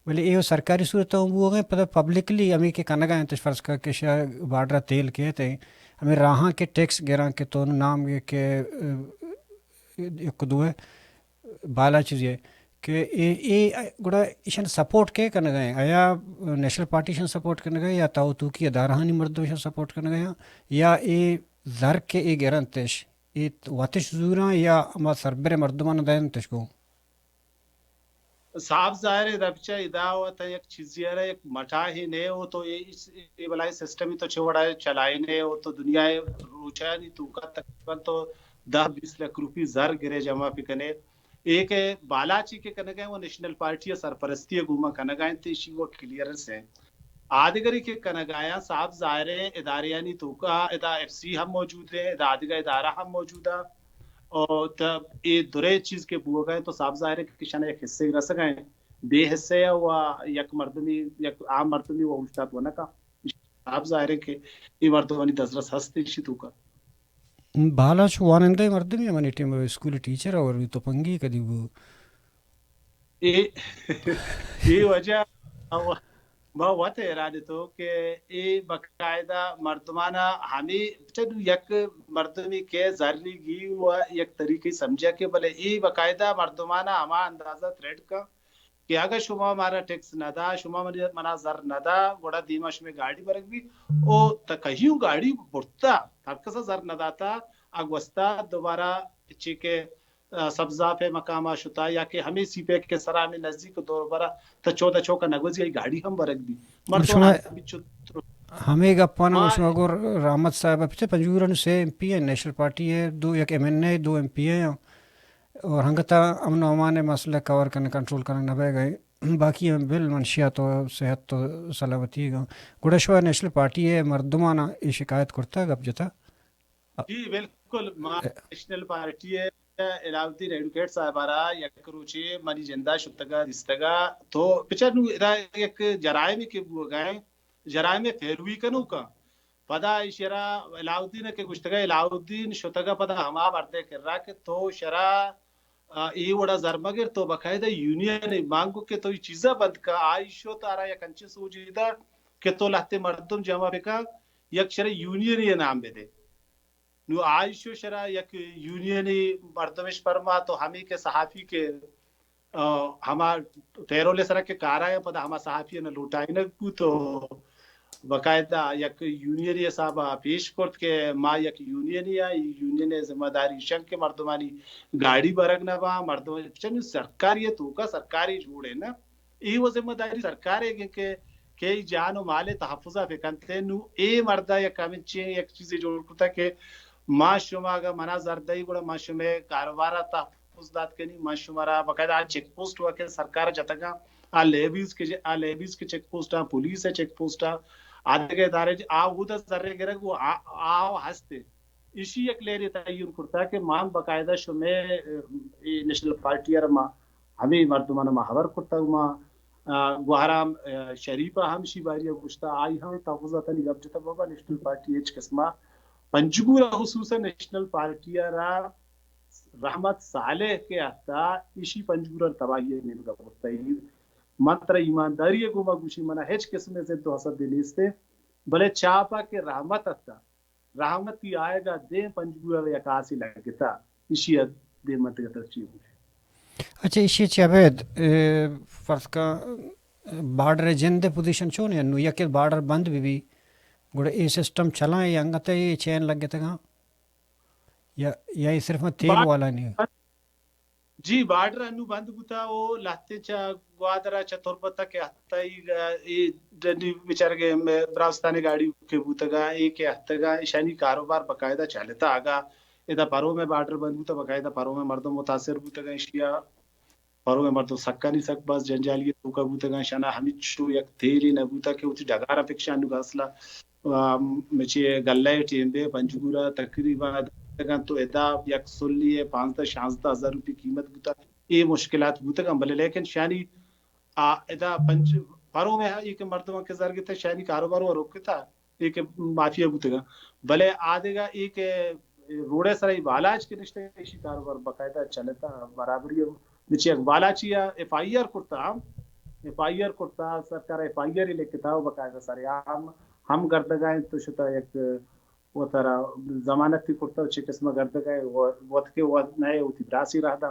بلے اے سرکاری صورت ء ہوں بوگ ء پدا پبلکلی ہمے کہ کنگ ء انت فرض کر کہ شہ بارڈر ء تیل کیت ء ہمے راہاں کہ ٹیکس گراں کہ تو نام کہ، ء، یک دو ء بالا چیزے کہ اے، اے گڑا ایشان سپورٹ کے کنگ ء، آیا نیشنل پارٹی ایشان سپورٹ کنگ ء یا تو توکی ادارہانی مردم ایشان سپورٹ کنگ ء یا اے زر کہ اے گرنتش اے وتش زوراں یا ہما سربریں مردماں دینتش گوں؟ صاف ظاہر ہے، ادا بچا ادا و تا یک چیزی ارا یک مٹاہے نے ہو تو اے، اے بلاہیں سسٹم تو چے وڑا چلائینے ہو تو دنیا روچانی توکا تقریباً تو دہ بیس لکھ روپی زر گرے جمع پہ کنے۔ اے کہ بالاچی کہ کنگا وہ نیشنل پارٹی سرپرستی گوما کنگا انت، ایشی وہ کلیئرنس ہے۔ آدگری کہ کنگایاں صاف ظاہر ہے اداریانی توکا ادا ایف سی ہم موجود ہے، ادا آدگہ ادارہ ہم موجود ہے۔ اور تا اے درے چیز کہ بوگا ہے تو صاف ظاہر ہے کہ کشان یک حصے رسگا ہے، بے حصے ہے و یک مردمی، یک عام مردمی وہ اوشتات و نکا۔ صاف ظاہر ہے کہ اے مردمانی دزرس ہست ایشی توکا۔ بالاچ وانندہ مردمی منی ٹیم اسکول ٹیچر اور تو پنگی کدی بو۔ اے، اے وجہ، ما وت حیران اتو کہ اے باقاعدہ مردمانا ہمے چہ یک مردمی کہ زری گی و یک طریقے سمجھا کہ بلے اے باقاعدہ مردمانا ہما اندازہ تھریٹ کن کہ اگہ شما مارا ٹیکس نہ دا، شما منی، منا زر نہ دا، گڑا دیما شمے گاڑی برگ بی۔ او تکہیوں گاڑی برتا، ہر کسا زر نہ داتا، اگوستا دوبارہ چی کہ، آ، سبزاپ ءِ مقام ءَ شتا یا کہ ہمے سی پیک ءِ سرا ہمے نزیک دور برا تا چودہ چوک ءَ نگوزی آئی گاڑی ہم برگ بی۔ مردم شما ہمے گپاں ما شما گور رحمت صاحب ءَ پچے پنجگور ءَ سے ایم پی ایں، نیشنل پارٹی ءِ دو، یک ایم این اے، دو ایم پی اے ایں۔ اور ہنگتا امن و امان ءِ مسئلہ کور کرنے، کنٹرول کرنے نہ بئے گئے۔ باقی ہم بل منشیات و صحت و سلامتی گا۔ گڑا شما نیشنل پارٹی ءِ مردمانا اے شکایت کرتا، گپ جتا؟ جی، بالکل۔ ما نیشنل پارٹی ءِ علاؤ الدین ایڈوکیٹ صاحب ءَ را یک روچے منی جندا شتگا، دیستگا۔ تو بچار نو ادا یک جرائمے کہ بوگا ایں، جرائم ءِ پیروی کنوکاں۔ پدا ایشی را علاؤ الدین ءَ کہ گوشتگا، علاؤ الدین شتگا پدا ہما مردے کرا کہ تو شرا، آ، اے وڑا زر مگر، تو باقاعدہ یونین ءَ مانگو کہ تو اے چیزا بند کا۔ آئی شت آرا یک انچیں سوجے دا کہ تو لہتے مردم جمع بکا، یک شرے یونین ءِ نام بدے۔ نو آئی شو شرا یک یونین مردمش پرما تو ہمے کہ صحافی کہ، آ، ہما پیرول سرا کہ کارا ہے، پدا ہما صحافی نہ لوٹائینگ کو تو باقاعدہ یک یونین حساب پیش کرت کہ ما یک یونین یا یونین ذمہ داری شن کہ مردمانی گاڑی برگ نہ با، مردم چن سرکاری ہے تو کا سرکاری جوڑے نا۔ اے و ذمہ داری سرکار ءِ کہ، کہ، کہ جان و مال ءِ تحفظ ءَ بکنت۔ نو اے مردا یک ہمنچیں یک چیزے جوڑ کتا کہ ما شما اگا منا زر دئی گڑا ما شمے کاروبار ءَ تحفظ دات کنی، ما شما را باقاعدہ آ چیک پوسٹ و کہ سرکار جتگا، آ لیویز کہ، آ لیویز کہ چیک پوسٹ آ، پولیس ءِ چیک پوسٹ آ، آ دگہ ادارے آ اودا زر گرگ و آ، آ ہستے۔ ایشی یک لہرے تعین کرتا کہ ما باقاعدہ شمے، اے، نیشنل پارٹی ءَ را ما ہمے مردماں ما ہبر کرتگ، ما، آ، گوہرام، آ، شریف ءَ ہم شی باری ءَ گوشتا، آئی ہم تحفظ ءَ تنی گپ جتا، بابا نیشنل پارٹی ہچ قسم ءَ پنجگور ءَ خصوصاً نیشنل پارٹی ءَ را رحمت صالح کہ اتا ایشی پنجگور ءَ تباہی ءِ نیمگ ءَ برتا۔ من ترا ایمانداری ءِ گوما گوشی، منا ہچ قسم ءِ ضد و حسد نیست، بلے چاپ ءَ کہ رحمت اتا، رحمتی آیگا دیم پنجگور ءَ یک آسے لگتا، ایشی ءَ دیم من تگہ ترا چی گوش۔ اچھا، ایشی چی ابید، اے، فرض کا، بارڈر ءِ جند ءِ پوزیشن چون ہے؟ نو یک بارڈر بند بی بی، گڑا اے سسٹم چلائیں یا انگت اے چین لگتگاں؟ یا، یا اے صرف تیل بار-، والا نہیں؟ جی، بارڈر انو بند بوتا و لہتے چہ گوادر ءَ چہ تربت ءَ کہ اتکگ، اے ڈنی بچارگے براستان ءِ گاڑی کہ بوتگاں، اے کہ اتکگاں، ایشانی کاروبار باقاعدہ چلتا۔ اگا ادا پروم ءِ بارڈر بند بوتا، باقاعدہ پروم ءِ مردم متاثر بوتگاں، ایشیا پروم ءِ مردم سکانی سک باز جنجالی ءِ توکا بوتگاں، شنا ہمچو یک تیلے نہ بوتا کہ وتی ڈگار ءَ بکشاں۔ نو گاسلا آ، مچے گلہ ءِ ٹیم بے پنجگور ءَ تقریباً داتگاں تو ادا یک سلی ءِ پانزدہ شانزدہ ہزار روپی قیمت بوتا۔ اے مشکلات بوتگاں، بلے لیکن شانی آ، ادا پنج، پروم ءَ اے کہ مردماں کہ زر گتا شانی کاروبار و روکتا، اے کہ مافیا بوتگاں۔ بلے آدگہ اے کہ روڈ ءِ سرا اے بالاچ کہ نشتہ، ایشی کاروبار باقاعدہ چلتا، برابری ءَ بچے یک بالاچی ءَ ایف آئی آر کرتا ہم، ایف آئی آر کرتا، سرکار ایف آئی آر لکھتا و باقاعدہ سر عام ہم گردگا انت تو شتا یک وترا ضمانتی کرتا و چہ قسم گردگا و وت کے و نئے وتی براسی رہ دا،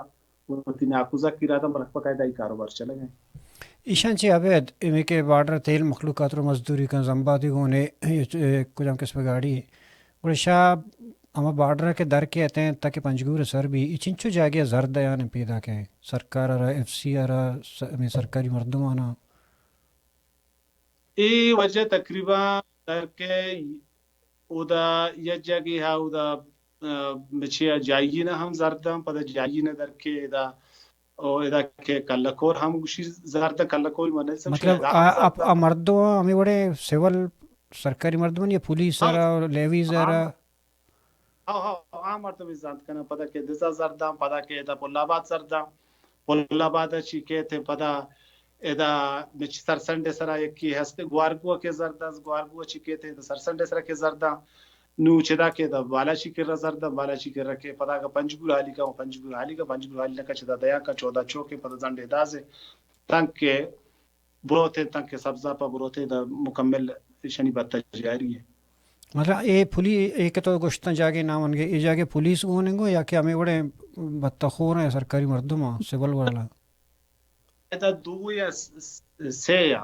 وتی ناکوزکی رہ دا، بلک باقاعدہ ای کاروبار چلگا انت۔ ایشان چہ ابید امی کہ بارڈر تیل مخلوقات رو مزدوری کن زمبادی گونے، اے، اے، کجام قسم گاڑی گڑا شہ ہما بارڈر ءَ کہ در کئیت انت تاکہ پنجگور ءَ سر بی، اے چنچو جاگہے ءَ زر دیان انت پیداک انت؟ سرکار ءَ را، ایف سی ءَ را، س-، ہمے سرکاری مردماں ءَ؟ اے وجہ تقریباً در کہ اودا یک جاگہے ءَ اودا، آ، مچے ءَ جائی نہ ہم زر داں، پدا جائی نہ در کہ ادا، او ادا کہ کلکور ہم گوشی زر داں، کلکور من نہ سمجھی مطلب ادا ہم آ، زر آ، داں۔ آ مردم ہمے وڑے سول سرکاری مردم یا پولیس ءَ را، لیویز ءَ را؟ ہاں، ہاں، عام مردم زانت کنن، پدا کہ دزا زر داں، پدا کہ ادا پل آباد زر داں، پل آباد چی کہتے، پدا ادا مچ سرسنڈ سرا یکی ہست، گوارگو کہ زر داں، گوارگو چی کہتے، ادا سرسنڈ سرا کہ زر داں، نو چدا کہ ادا بالاچی کرا زر داں، بالاچی کرا کہ پدا کہ پنجگور حالی کا، پنجگور حالی کا، پنجگور حالی کا چدا دیا کا چودہ چوک پدا زنڈے دازے، تنکہ بروتیں تاں کہ سبزا پہ بروتیں، دا مکمل ایشانی بتہ جاری ہے۔ مطلب، اے پولی-، اے کہ تو گوشتاں جاگے نام انگے، اے جاگے پولیس گون انگو یا کہ ہمیں وڑے بتہ خور ہیں سرکاری مردم ہیں، سول والا؟ ادا دو یا س-، س-، سے یا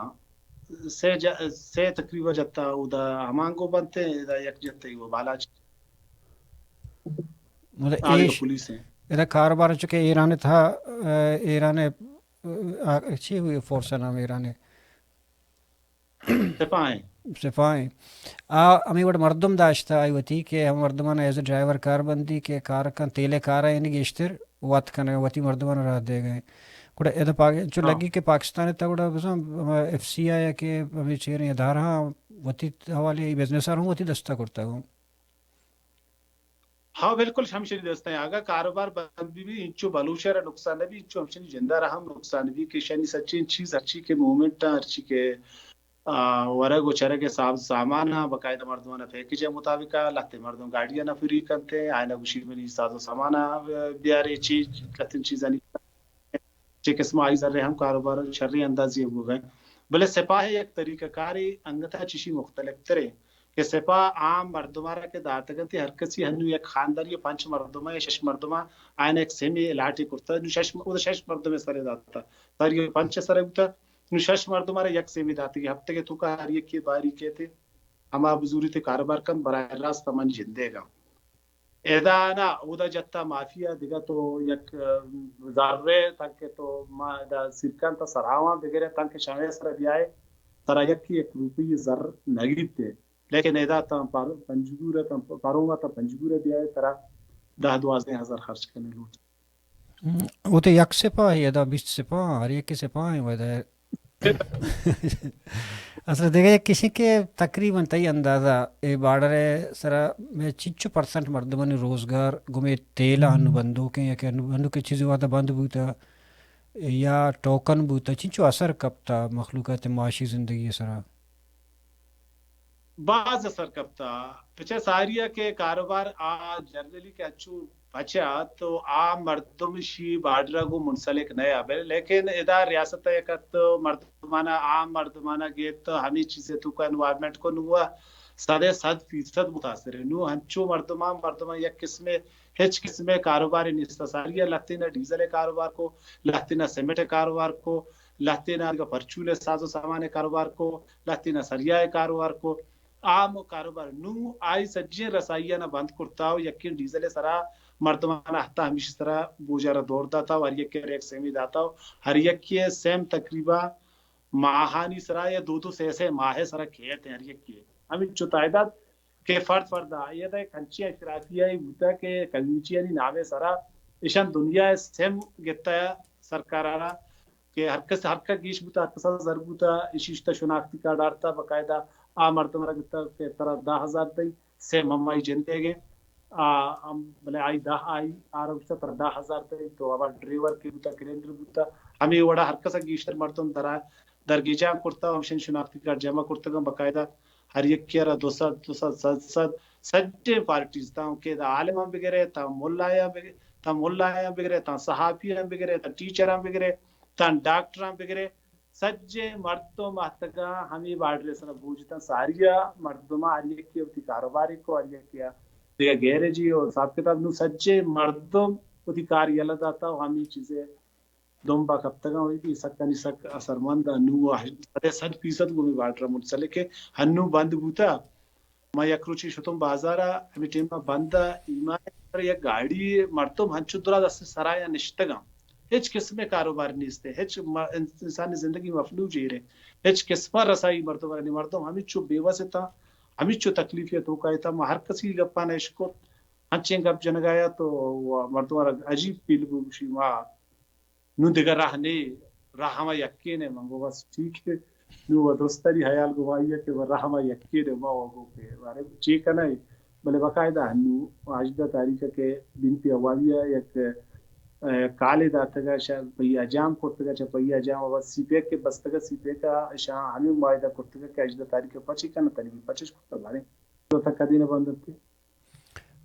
سے جا-، سے تقریبا جتا، ادا ہمانگو بنتے، ادا یک جتے وہ بالاچ۔ مطلب، آ، اے یہ ش-، پولیس ہیں۔ ادا کاروبار چکے ایران تھا، اے، ایران، اے، آ، چی ہوئی فورس نام ایران؟ سپاہیں۔ سپاہیں۔ آ ہمے وڑ مردم داشتہ، آئی وتی کہ ہم مردمان ایز اے ڈرائیور کار بندی کہ کار کن، تیلے کار ء یعنی گیشتر وت کنگ ء، وتی مردمان راہ دیگ ء۔ گڑا ادا پاک-، چو ہاں۔ لگی کہ پاکستان ء تہ گڑا بزاں ہما ایف سی آئی ء کہ ہمے چیریں ادارہ ہاں وتی حوالے ء بزنس ء ہوں وتی دستا کرتگ ہوں۔ ہاں، بالکل ہمشنی دست ہیں۔ اگاں کاروبار بند بی بی، انچو بلوچ را نقصان نہ بی، انچو ہمشنی جندہ را ہم نقصان بی کہ شنی سچیں چیز ہرچی کہ موومنٹ ہیں، ہرچی کہ، آ، ورگ و چرگ ساز سامان ہیں، باقاعدہ مردمان پیکج مطابق ہے، لہتے مردم گاڑی نہ فری کنتے، آئینہ گوشی منی ساز و سامان بیارے چی، لہتیں چیزانی چہ قسم آئی زر ہم کاروبار شریں اندازی بوگ ء۔ بلے سپاہ ء یک طریقہ کارے انگت ء چشی مختلف تریں کہ سپاہ عام مردم ء را کہ داتگ انت، ہر کسی ہنو یک خاندانی پنچ مردم ء یا شش مردم ء آئین یک سیمی الاٹی کرتا، نو شش م-، او شش مردم ء سر داتا، ساری پنچ سر بوتا، نو شش مردم ء را یک سیمی داتگی، ہفتگ ء توکا ہر یکی باری کیتے ہما بزوری تے کاروبار کن، براہ راست من جندے گا۔ ادا نہ، اودا جتا مافیا، دگہ تو یک، ام، زرے تنکہ تو ما ادا سیرکان تا سراواں بگرے تنکہ شمے سر بیائے، ترا یکی یک روپی زر نگیتے۔ لیکن ادا تا پر-، پنجگور تا، پروما تا پنجگور بیائے، ترا دہ دوازدہ ہزار خرچ کرنے لوٹ۔ ہم، او تے یک سپاہ ہے، ادا بیست سپاہ، ہر یک سپاہ ہے، ودا اصل دگہ یک کشی کہ تقریباً تئی اندازہ اے بارڈر ء سرا مئے چنچو پرسنٹ مردمانی روزگار گمے تیل ء انو بندوکیں یا کہ انو، انو کہ چیزی وہدہ بند بوتا یا ٹوکن بوتا، چنچو اثر کپتا مخلوقات معاشی زندگی ء سرا؟ باز اثر کپتا۔ پچہ ساری ء کہ کاروبار آ جنرلی کہ اچو پچ ات تو آ مردم شی بارڈر ء گوں منسلک نہ ات، بل-، لیکن ادا ریاست ء یک ات مردمان ء، عام مردمان ء گیت، ہمے چیز ء توکا انوالومنٹ کو، نوں سد ء سد فیصد متاثر ہے۔ نوں ہنچو مردمان، مردمان یک قسمے، ہچ قسمے کاروبارے نیست، ساری ء لہتین ء ڈیزل ء کاروبار کو، لہتین ء سیمنٹ ء کاروبار کو، لہتین ء پرچول ء ساز و سامان ء کاروبار کو، لہتین ء سریا ء کاروبار کو۔ عام کاروبار نوں آئی سجیں رسائی آناں بند کرتا و یکیں ڈیزل ء سرا مردماں ہتا ہمیش سرا بوجا را دور داتا و ہر یکے را یک سیمی داتا و ہر یکے سیم تقریبا ماہانی سرا یا دو دو سے سے ماہ سرا کیت ہر یکے۔ ہمینچو تعداد کہ فرد فرد آئی ء یک انچیں اشرافیہ ای بوتا کہ کمیونٹی آنی نام ء سرا ایشان دنیا ء سیم گتا سرکار ء را کہ ہر کس، ہر کا گیش بوتا، ہر کسا زر بوتا، ایشی اشتا شناختی کارڈ آرتا، باقاعدہ آ مردم را گتا کہ ترا دہ ہزار دئی، سے ممائی جندے گے۔ آ، ہم، بلے آئی دہ آئی، آ را گوشتا ترا دہ ہزار دئی، تو ابا ڈرائیور کے بوتا، کلینڈر بوتا، ہمیں وڑا ہر کسا گیشتر مردم درا، درگیجان کرتا، ہمشن شناختی کارڈ جمع کرتگاں، باقاعدہ ہر یکے را دو سد، دو سد، سد سد، سجیں پارٹیز، تاں کہ دا عالماں بگرے، تاں ملایاں بگرے، تاں ملایاں بگرے، تاں صحافیاں بگرے، تاں ٹیچراں بگرے، تاں ڈاکٹراں بگرے، سجیں مردم آتکاں ہمے بارڈر ء سرا بوجتاں، ساریا مردماں ہر یکے وتی کاروبارے کو، ہر یکے ء دگہ گیرجی و حساب کتاب، نوں سجیں مردم وتی کار یلہ داتا و ہمے چیزے دمبا کپتگاں و اے سکانی سک اثرمند ء۔ نوں آ سد فیصد گوں ہمے بارڈر ء منسلک ء، ہنوں بند بوتا۔ ما یک روچے شتوں بازار ء، ہمے ٹیم ء بند ء، ایمان ء یک گاڑی مردم ہنچو درا دست سرایاں نشتگاں۔ ہچ قسمے کاروبار نیست، ہچ م-، انسانی زندگی مفلوج ایرے، ہچ قسم ء رسائی مردم ء نی، مردم ہمیچو بے وس اتاں، ہمیچو تکلیفی ء توکا اتاں۔ ما ہر کسی گپاں اشکت، انچیں گپ جنگا ات تو مردم ء را عجیب فیل بو، گوشی ما نوں دگہ راہ نے، راہ ہما یکین ء۔ من گو بس ٹھیک ہے، نوں و درستانی حیال گواہی ہے کہ و راہ ہما یکین ء۔ ما و گو کہ بارے چی کنائے، بلے باقاعدہ ہنوں ہژدہ تاریخ ء کہ بنتی عوامی ء یک، ء، کالے داتگ ء شا پہی حجام کرتگ ء، چہ پہی حجام ء سی پیک کہ بستگ ء، سی پیک ء شاں ہمے معاہدہ کرتگ ء کہ ہژدہ تاریخ ء پچ کنتنی، پچش کرتگ بارے۔ تو تک کدی نہ بندتے۔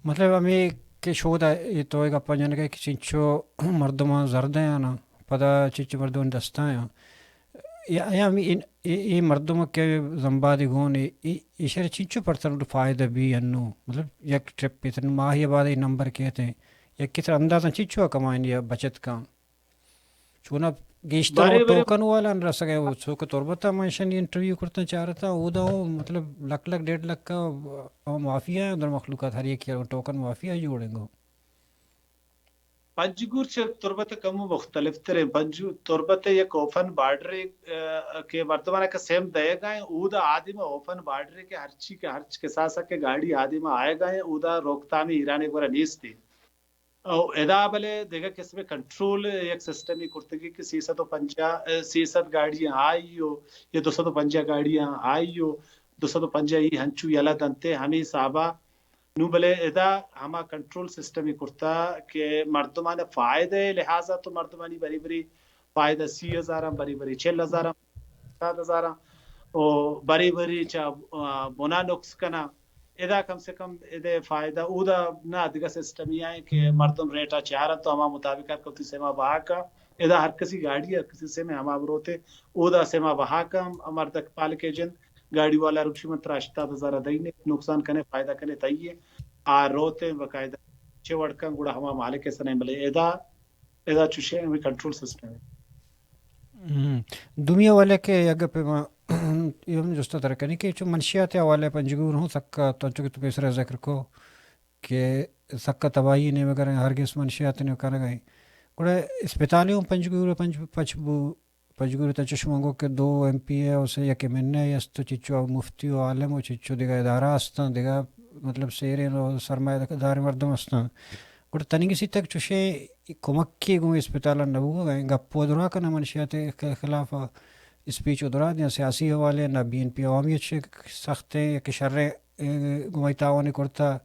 مطلب ہمے کہ شود ء اے تو اے گپاں جنگ ء کہ چنچو مردماں زر دیاں نا، پدا چنچو مردمانی دستاں آں۔ اے، اے ہمے اے، اے، اے مردم کہ زمبادی گون اے، اے، ایشرا چنچو پرسنٹ فائدہ بی انو؟ مطلب، یک ٹرپ پہ تن ماہی بعد اے نمبر کیت ہیں، یک کس اندازہ چنچو کمائنی یا بچت کن؟ چونا گیشتر بارے، بارے۔ ٹوکن والا رسگ ہے، وہ چوک تربت منشن انٹرویو کرتا چارتا، اودا ہوں، مطلب، لک لک، ڈیڑھ لک کا، آ، مافیا ہے، اندر مخلوقات ہر یک ٹوکن مافیا جوڑیں گو۔ پنجگور چہ تربت ءَ کمو مختلف تر انت۔ پنجو-، تربت ءَ یک اوپن بارڈر، ءَ، کہ مردماں کہ سم دئیگ ءَ انت، اودا آدیم ءَ اوپن بارڈر کہ ہرچی کہ ہرچ کساس ءَ کہ گاڑی آدیم ءَ آیگ ءَ انت، اودا روکتامی ایران ءِ گورا نیست انت۔ او ادا بلے دگہ قسم کنٹرول یک سسٹمے کرتگی کہ سیصد و پنجاہ، ءَ، سیصد گاڑیاں آئی و یا دو سد و پنجاہ گاڑیاں آئی و دو سد و پنجاہ ای ہنچو یلہ دنتے ہمے حسابا نوں بلے ادا ہما کنٹرول سسٹمے کرتا کہ مردماں فائدہ ءِ لحاظا تو مردمانی بری بری فائدہ سی ہزاراں، بری بری چل ہزاراں، ہشتاد ہزاراں، او بری بری چا، آ، بنا نقص کنا۔ ادا کم سے کم ادا فائدہ اودا نہ، دگہ سسٹمے آئیں کہ مردم ریٹا چارن تو ہما مطابق ہر کسی سما بہا کا۔ ادا ہر کسی گاڑی ہر کسی سما ہما بروتے، اودا سما بہا کا، مردک پالکے جند گاڑی والا رکشی من ترا ہشتاد ہزار دئی نے، نقصان کنے، فائدہ کنے تئی ہے۔ آ روتے باقاعدہ چہ وڑکاں گڑا ہما مالک ءِ سرا، بلے ادا، ادا چوشیں ہمے کنٹرول سسٹم ہے۔ ہم۔ دومی حوالے کہ اگر پہ ما یہ ہم جستا ترکنی کہ چو منشیات حوالے پنجگور ہوں سکا، تو چونکہ تو پیسرا ذکر کو کہ سکا تباہی نیمگر ہیں، ہرگز منشیات نے کنگا ہیں۔ گڑا اسپتالے ہوں پنجگور پنج پچ بو، پنجگور ءِ تہ چشماں گوں کہ دو ایم پی اے و سے یک ایم این اے است و چچو مفتی و عالم و چچو دگہ ادارہ استاں، دگہ مطلب سیریں و سرمایہ دار مردم استاں۔ گڑا تنیگسی تک چوشیں کمکے گوں اسپتال ءَ نہ بوگ ءَ، گپ و درا کناں منشیات ءِ خلاف ءَ۔ اسپیچ و درا دیاں سیاسی حوالے ءَ، نہ بی این پی عوامی ءَ چہ سختیں یا کہ شریں، اے، گوں تعاون کرتا،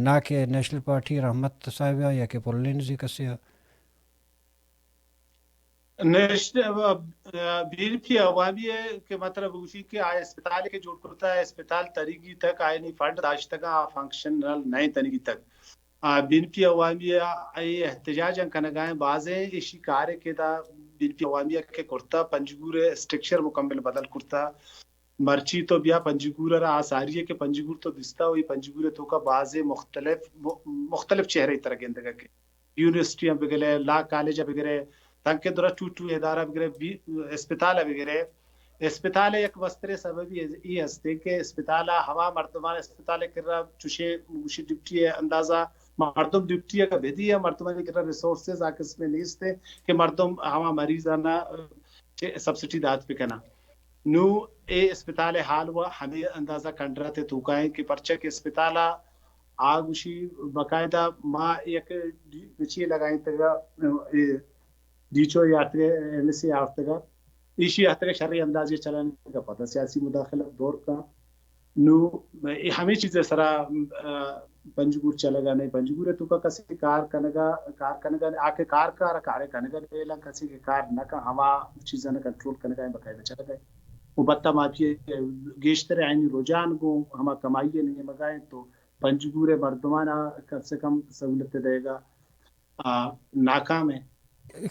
نہ کہ نیشنل پارٹی رحمت صاحب ءَ یا کہ پلینزی کسے ءَ۔ نیشنل، بی این پی عوامی ءَ کہ مطلب گوشی کہ آ اسپتال کہ جوڑ کرتا ہے، اسپتال تریگی تک آئینی فنڈ داشتگا، آ فنکشنل نہیں تنیگی تک۔ آ، بی این پی عوامی ءَ اے احتجاج ہم کنگا ہیں، بازیں ایشی کارے کہ دا بی این پی عوامی ءَ کہ کرتا، پنجگور اسٹرکچر مکمل بدل کرتا۔ مرچی تو بیا پنجگور ءَ را آ ساری ہے کہ پنجگور تو دستا ہوئی، پنجگور ءِ توکا بازیں مختلف، م-، مختلف چہرے ترا گندگا کہ یونیورسٹی ءَ بگرے، لا کالج ءَ بگرے، تنکہ درا ٹو ٹو ادارہ بگرے، بی-، اسپتال ءَ بگرے۔ اسپتال ءِ یک مستریں سببی ای ہستے کہ اسپتال ءَ ہما مردمان اسپتال ءِ کرا چوشیں گوشی ڈیوٹی ءِ اندازہ مردم ڈیوٹی ءَ بدی ءَ مردمانی کرا ریسورسز آ قسم نیست کہ مردم ہما مریضانا چہ سبسڈی دات بکناں۔ نوں اے اسپتال ءِ حال و ہمے اندازہ کنڈرات ءِ توکا ایں کہ پرچہ کہ اسپتال ءَ آ گوشی باقاعدہ ما یک ڈی-، گچی لگائینتگا، اے ڈی ایچ او آرتگا، ایم ایس سی آرتگا، ایشی آرتگا شریں اندازے چلائینگا، پدا سیاسی مداخلت دور کا۔ نوں اے ہمے چیز ءِ سرا، آ، پنجگور چلگا نہیں، پنجگور ءِ توکا کسے کار کنگا، کار کنگا نہیں، آ کہ کار کار، کارے کنگا نہیں، کسے کہ کار نہ کن، ہما چیزاں کنٹرول کنگا ہیں، باقاعدہ چلگا ہیں۔ و بتا مافیا گیشتر آئینی رجحان گوں ہما کمائی ءِ نیمگا ہیں، تو پنجگور ءِ مردمانا کم سے کم سہولت دئیگا آ، ناکام ہیں۔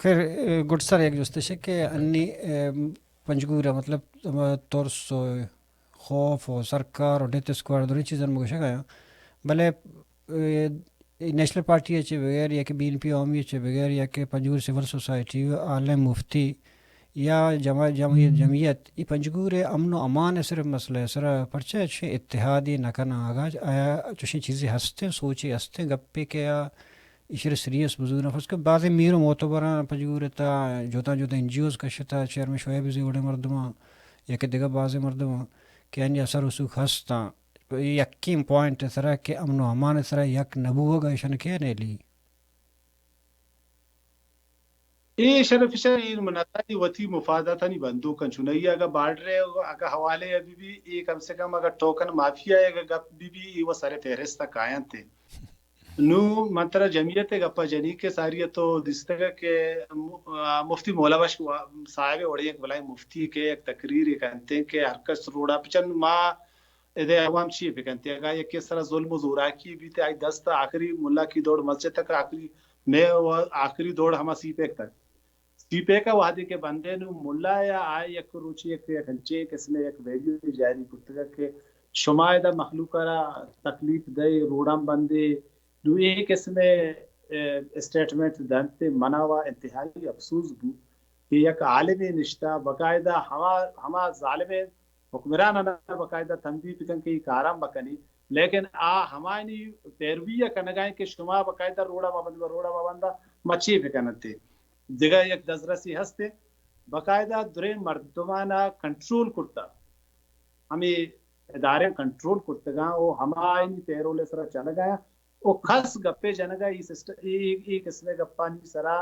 خیر، اے، گڈ سر یک جستش ہے کہ انی، اے، پنجگور ءَ مطلب، ہما ترس و خوف و سرکار و ڈیتھ اسکواڈ دوری چیزاں مگوشگ آیاں۔ بلے، اے، اے نیشنل پارٹی ءَ چہ بغیر یا کہ بی این پی عوامی ءَ چہ بغیر یا کہ پنجگور سول سوسائٹی، عالم مفتی یا جمع-، جمعیت، جمعیت، ای پنجگور ءِ امن و امان ءِ صرف مسئلہ ءِ سرا پرچہ چہ اتحادی نہ کناں؟ اگاں آیا چوشیں چیزے ہستیں، سوچے ہستیں، گپے کہ آ ایشرا سیریس بزوراں۔ فرض کن بازیں میر و معتبراں پنجگور ءِ تہا جتاں جتاں این جی اوز کشتہ، چیئرمین شعیب زی وڑیں مردماں یا کہ دگہ بازیں مردماں کہ آنی اثر رسوخ ہستاں، یکیں پوائنٹ ءِ سرا کہ امن و امان ءِ سرا یک نہ بوگ ءَ ایشاں کئے نیلی؟ اے شرف شر ایر منتانی وتی مفاداتانی بندوک انت۔ چونائی اگہ بارڈر ءِ اگہ حوالے ءَ بہ بی، اے کم سے کم اگہ ٹوکن مافیا ءِ اگہ گپ بہ بی، اے و سر فہرست ءَ کاینت۔ نوں من ترا جمعیت ءِ گپ ءَ جنی کہ ساری ءَ تو دیستگ کہ م-، آ، مفتی مولا بخش وا-، صاحب ءِ وڑیں یک بلائیں مفتی کہ یک تقریرے کنت کہ ہر کس روڈ ءَ بچن، ما ادے عوام چی بکنت؟ اگاں یکے سرا ظلم و زوراکی بیت، آئی دست آخری ملا کی دوڑ مسجد تک، آخری مئے و آخری دوڑ ہما سی پیک تک۔ سی پیک ءَ وہدے کہ بندے نوں ملا یا آ یک روچے یک، یک انچیں قسمے یک ویڈیو جاری کرتگ کہ شما ادا مخلوق ءَ را تکلیف دئے، روڈاں بندے، نوں اے قسمے، اے، اسٹیٹمنٹ دنت، منا و انتہائی افسوس بو کہ یک عالمے نشتہ باقاعدہ ہما، ہما ظالمیں حکمران ءَ باقاعدہ تنبیہ بکن کہ اے کاراں بکنی، لیکن آ ہمایانی پیروی ءَ کنگا انت کہ شما باقاعدہ روڈا مبند، روڈا مبندا مچی بکننت۔ دگہ یک دزرسی ہست، باقاعدہ دریں مردمانا کنٹرول کرتا، ہمے ادارے کنٹرول کرتگاں و ہمایانی پیرول سرا چلگا و کس گپے جنگا ای سسٹم، ای، ای، ای قسمے گپانی سرا،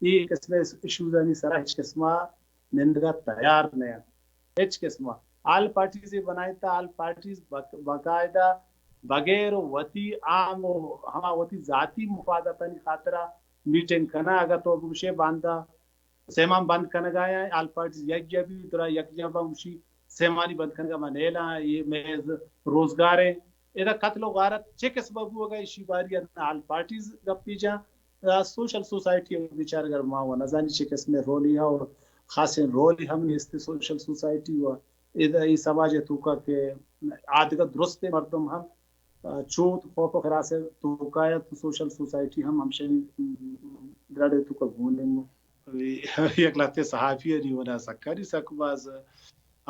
ای قسمے ایشوزانی سرا ہچ قسما نندگا تیار نہ انت۔ ہچ قسما آل پارٹیز بنائیتا، آل پارٹیز بق-، باقاعدہ بغیر وتی عام و ہما وتی ذاتی مفاداتانی خاطرا میٹنگ کنا۔ اگہ تو بگوشے باندا سیمان بند کنگا یا آل پارٹیز یک جا بی، درا یک جا با گوشی سیمانی بند کنگا ما نیلاں، یہ مئے روزگار ہے۔ ادا قتل و غارت چہ قسم بوگا ایشی باری ءَ آل پارٹیز گپی جا، آ، سوشل سوسائٹی بیچارگر ما و نزانی چہ قسم رولی ءَ و خاصیں رولی ہم نیست سوشل سوسائٹی و ادا ای سماج توکا کہ آدگہ درست مردم ہم، آ، چوت خوف و خراس توکا یا تو سوشل سوسائٹی ہم ہمشنی درڑے توکا گوننگ۔ یک لہتے صحافی ءَ نی ونا سکانی سک باز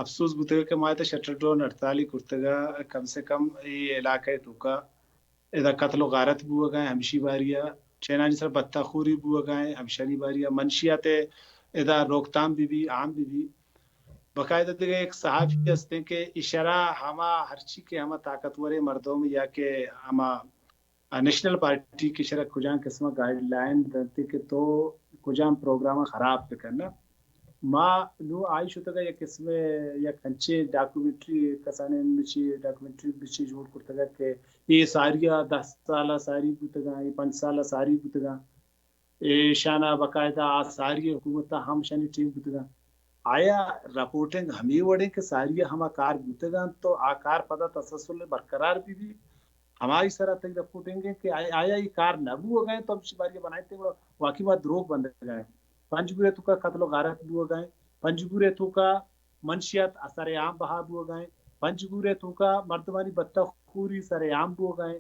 افسوس بوتگ کہ ما ادا شٹر ڈاؤن ہڑتالی کرتگ، کم سے کم اے علاقہ ءِ توکا ادا قتل و غارت بوگا ہیں، ہمشی باری ءَ چینانی سر بتہ خوری بوگا ہیں، ہمشانی باری ءَ منشیات ءِ ادا روکتام بی بی، عام بی بی۔ باقاعدہ دگہ یک صحافی ہستیں کہ اشرا ہما ہرچی کہ ہما طاقتوریں مردم یا کہ ہما نیشنل پارٹی کہ شرا کجام قسم گائیڈ لائن دنتے کہ تو کجام پروگرام خراب بکن۔ ما نو آئی شتگا یک قسم یک انچیں ڈاکومنٹری کسانیں مچی ڈاکومنٹری مچی جوڑ کرتگا کہ اے ساری ءَ دہ سال ءَ ساری بوتگا، اے پنچ سال ءَ ساری بوتگا۔ ایشانا باقاعدہ آ ساری حکومت ءَ ہم شانی ٹیم بوتگا۔ آیا رپورٹنگ ہمے وڑیں کہ ساری ءَ ہما کار بوتگا تو آ کار پدا تسلسل برقرار بی بی؟ ہمائی سرا تئی رپورٹنگ ہے کہ آیا، آیا یہ کار نہ بوگا ہیں تو ہمشی باری بنائیں تے گڑا واقعی ما دروگ بندگا ہیں۔ پنجگور ءِ توکا قتل و غارت بوگا ہیں، پنجگور ءِ توکا منشیات سر عام بہا بوگا ہیں، پنجگور ءِ توکا مردمانی بتہ خوری سر عام بوگا ہیں۔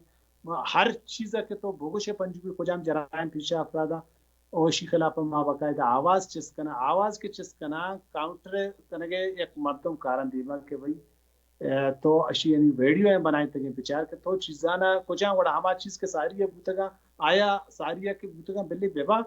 ہر چیز کہ تو بگوشے پنجگور کجام جرائم پیشہ افراداں، اوشی خلاف ما باقاعدہ آواز چست کنا، آواز کہ چست کنا کاؤنٹر کنگے یک مردم کارن دیما کہ بھئی اے، تو اشی یعنی ویڈیو ہیں بنائیں تگیں بچار کہ تو چیزانا کجا وڑا ہما چیز کہ ساری ءَ بوتگا، آیا ساری ءَ کہ بوتگا بلے ببا،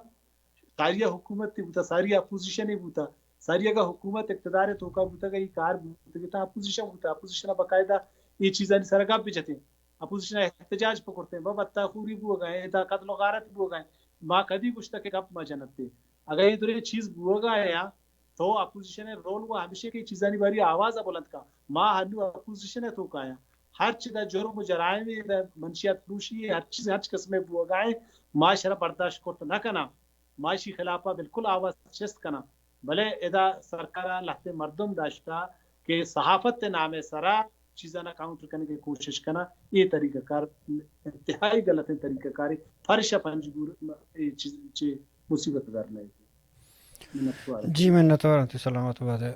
ساری ءَ حکومت بوتا، ساری ءَ اپوزیشن بوتا، ساری اگا حکومت اقتدار توکا بوتگا، یہ کار بوتگی تا اپوزیشن بوتا، اپوزیشن باقاعدہ یہ چیزانی سر گپ بجتیں، اپوزیشن احتجاج پکرتیں، بابا تاخوری بوگا ہیں، تا قتل و غارت بوگا ہیں، ما کدی گشتا کہ گپ ما جنتے، اگر یہ درے چیز بوگا ہیں، تو اپوزیشن ءِ رول و ہمیشہ کہ چیزانی باری آواز بلند کا۔ ما ہنو اپوزیشن ءِ توکا آیا۔ ہر چی دا جرم و جرائم، دا منشیات فروشی، ہر چیز، ہر قسم بوگائیں، ما شرا برداشت کرت نہ کنا۔ ما اشی خلاف بالکل آواز چست کنا۔ بلے ادا سرکار لہتے مردم داشتا کہ صحافت نام سرا چیزانا کاؤنٹر کنگے کوشش کنا۔ یہ طریقہ کار انتہائی غلطیں طریقہ کاری۔ پرشا پنجگور اے چیز چے مصیبت در نہیں۔ منتوار۔ جی، منتوار ہوں، تئی سلامت بات ہے۔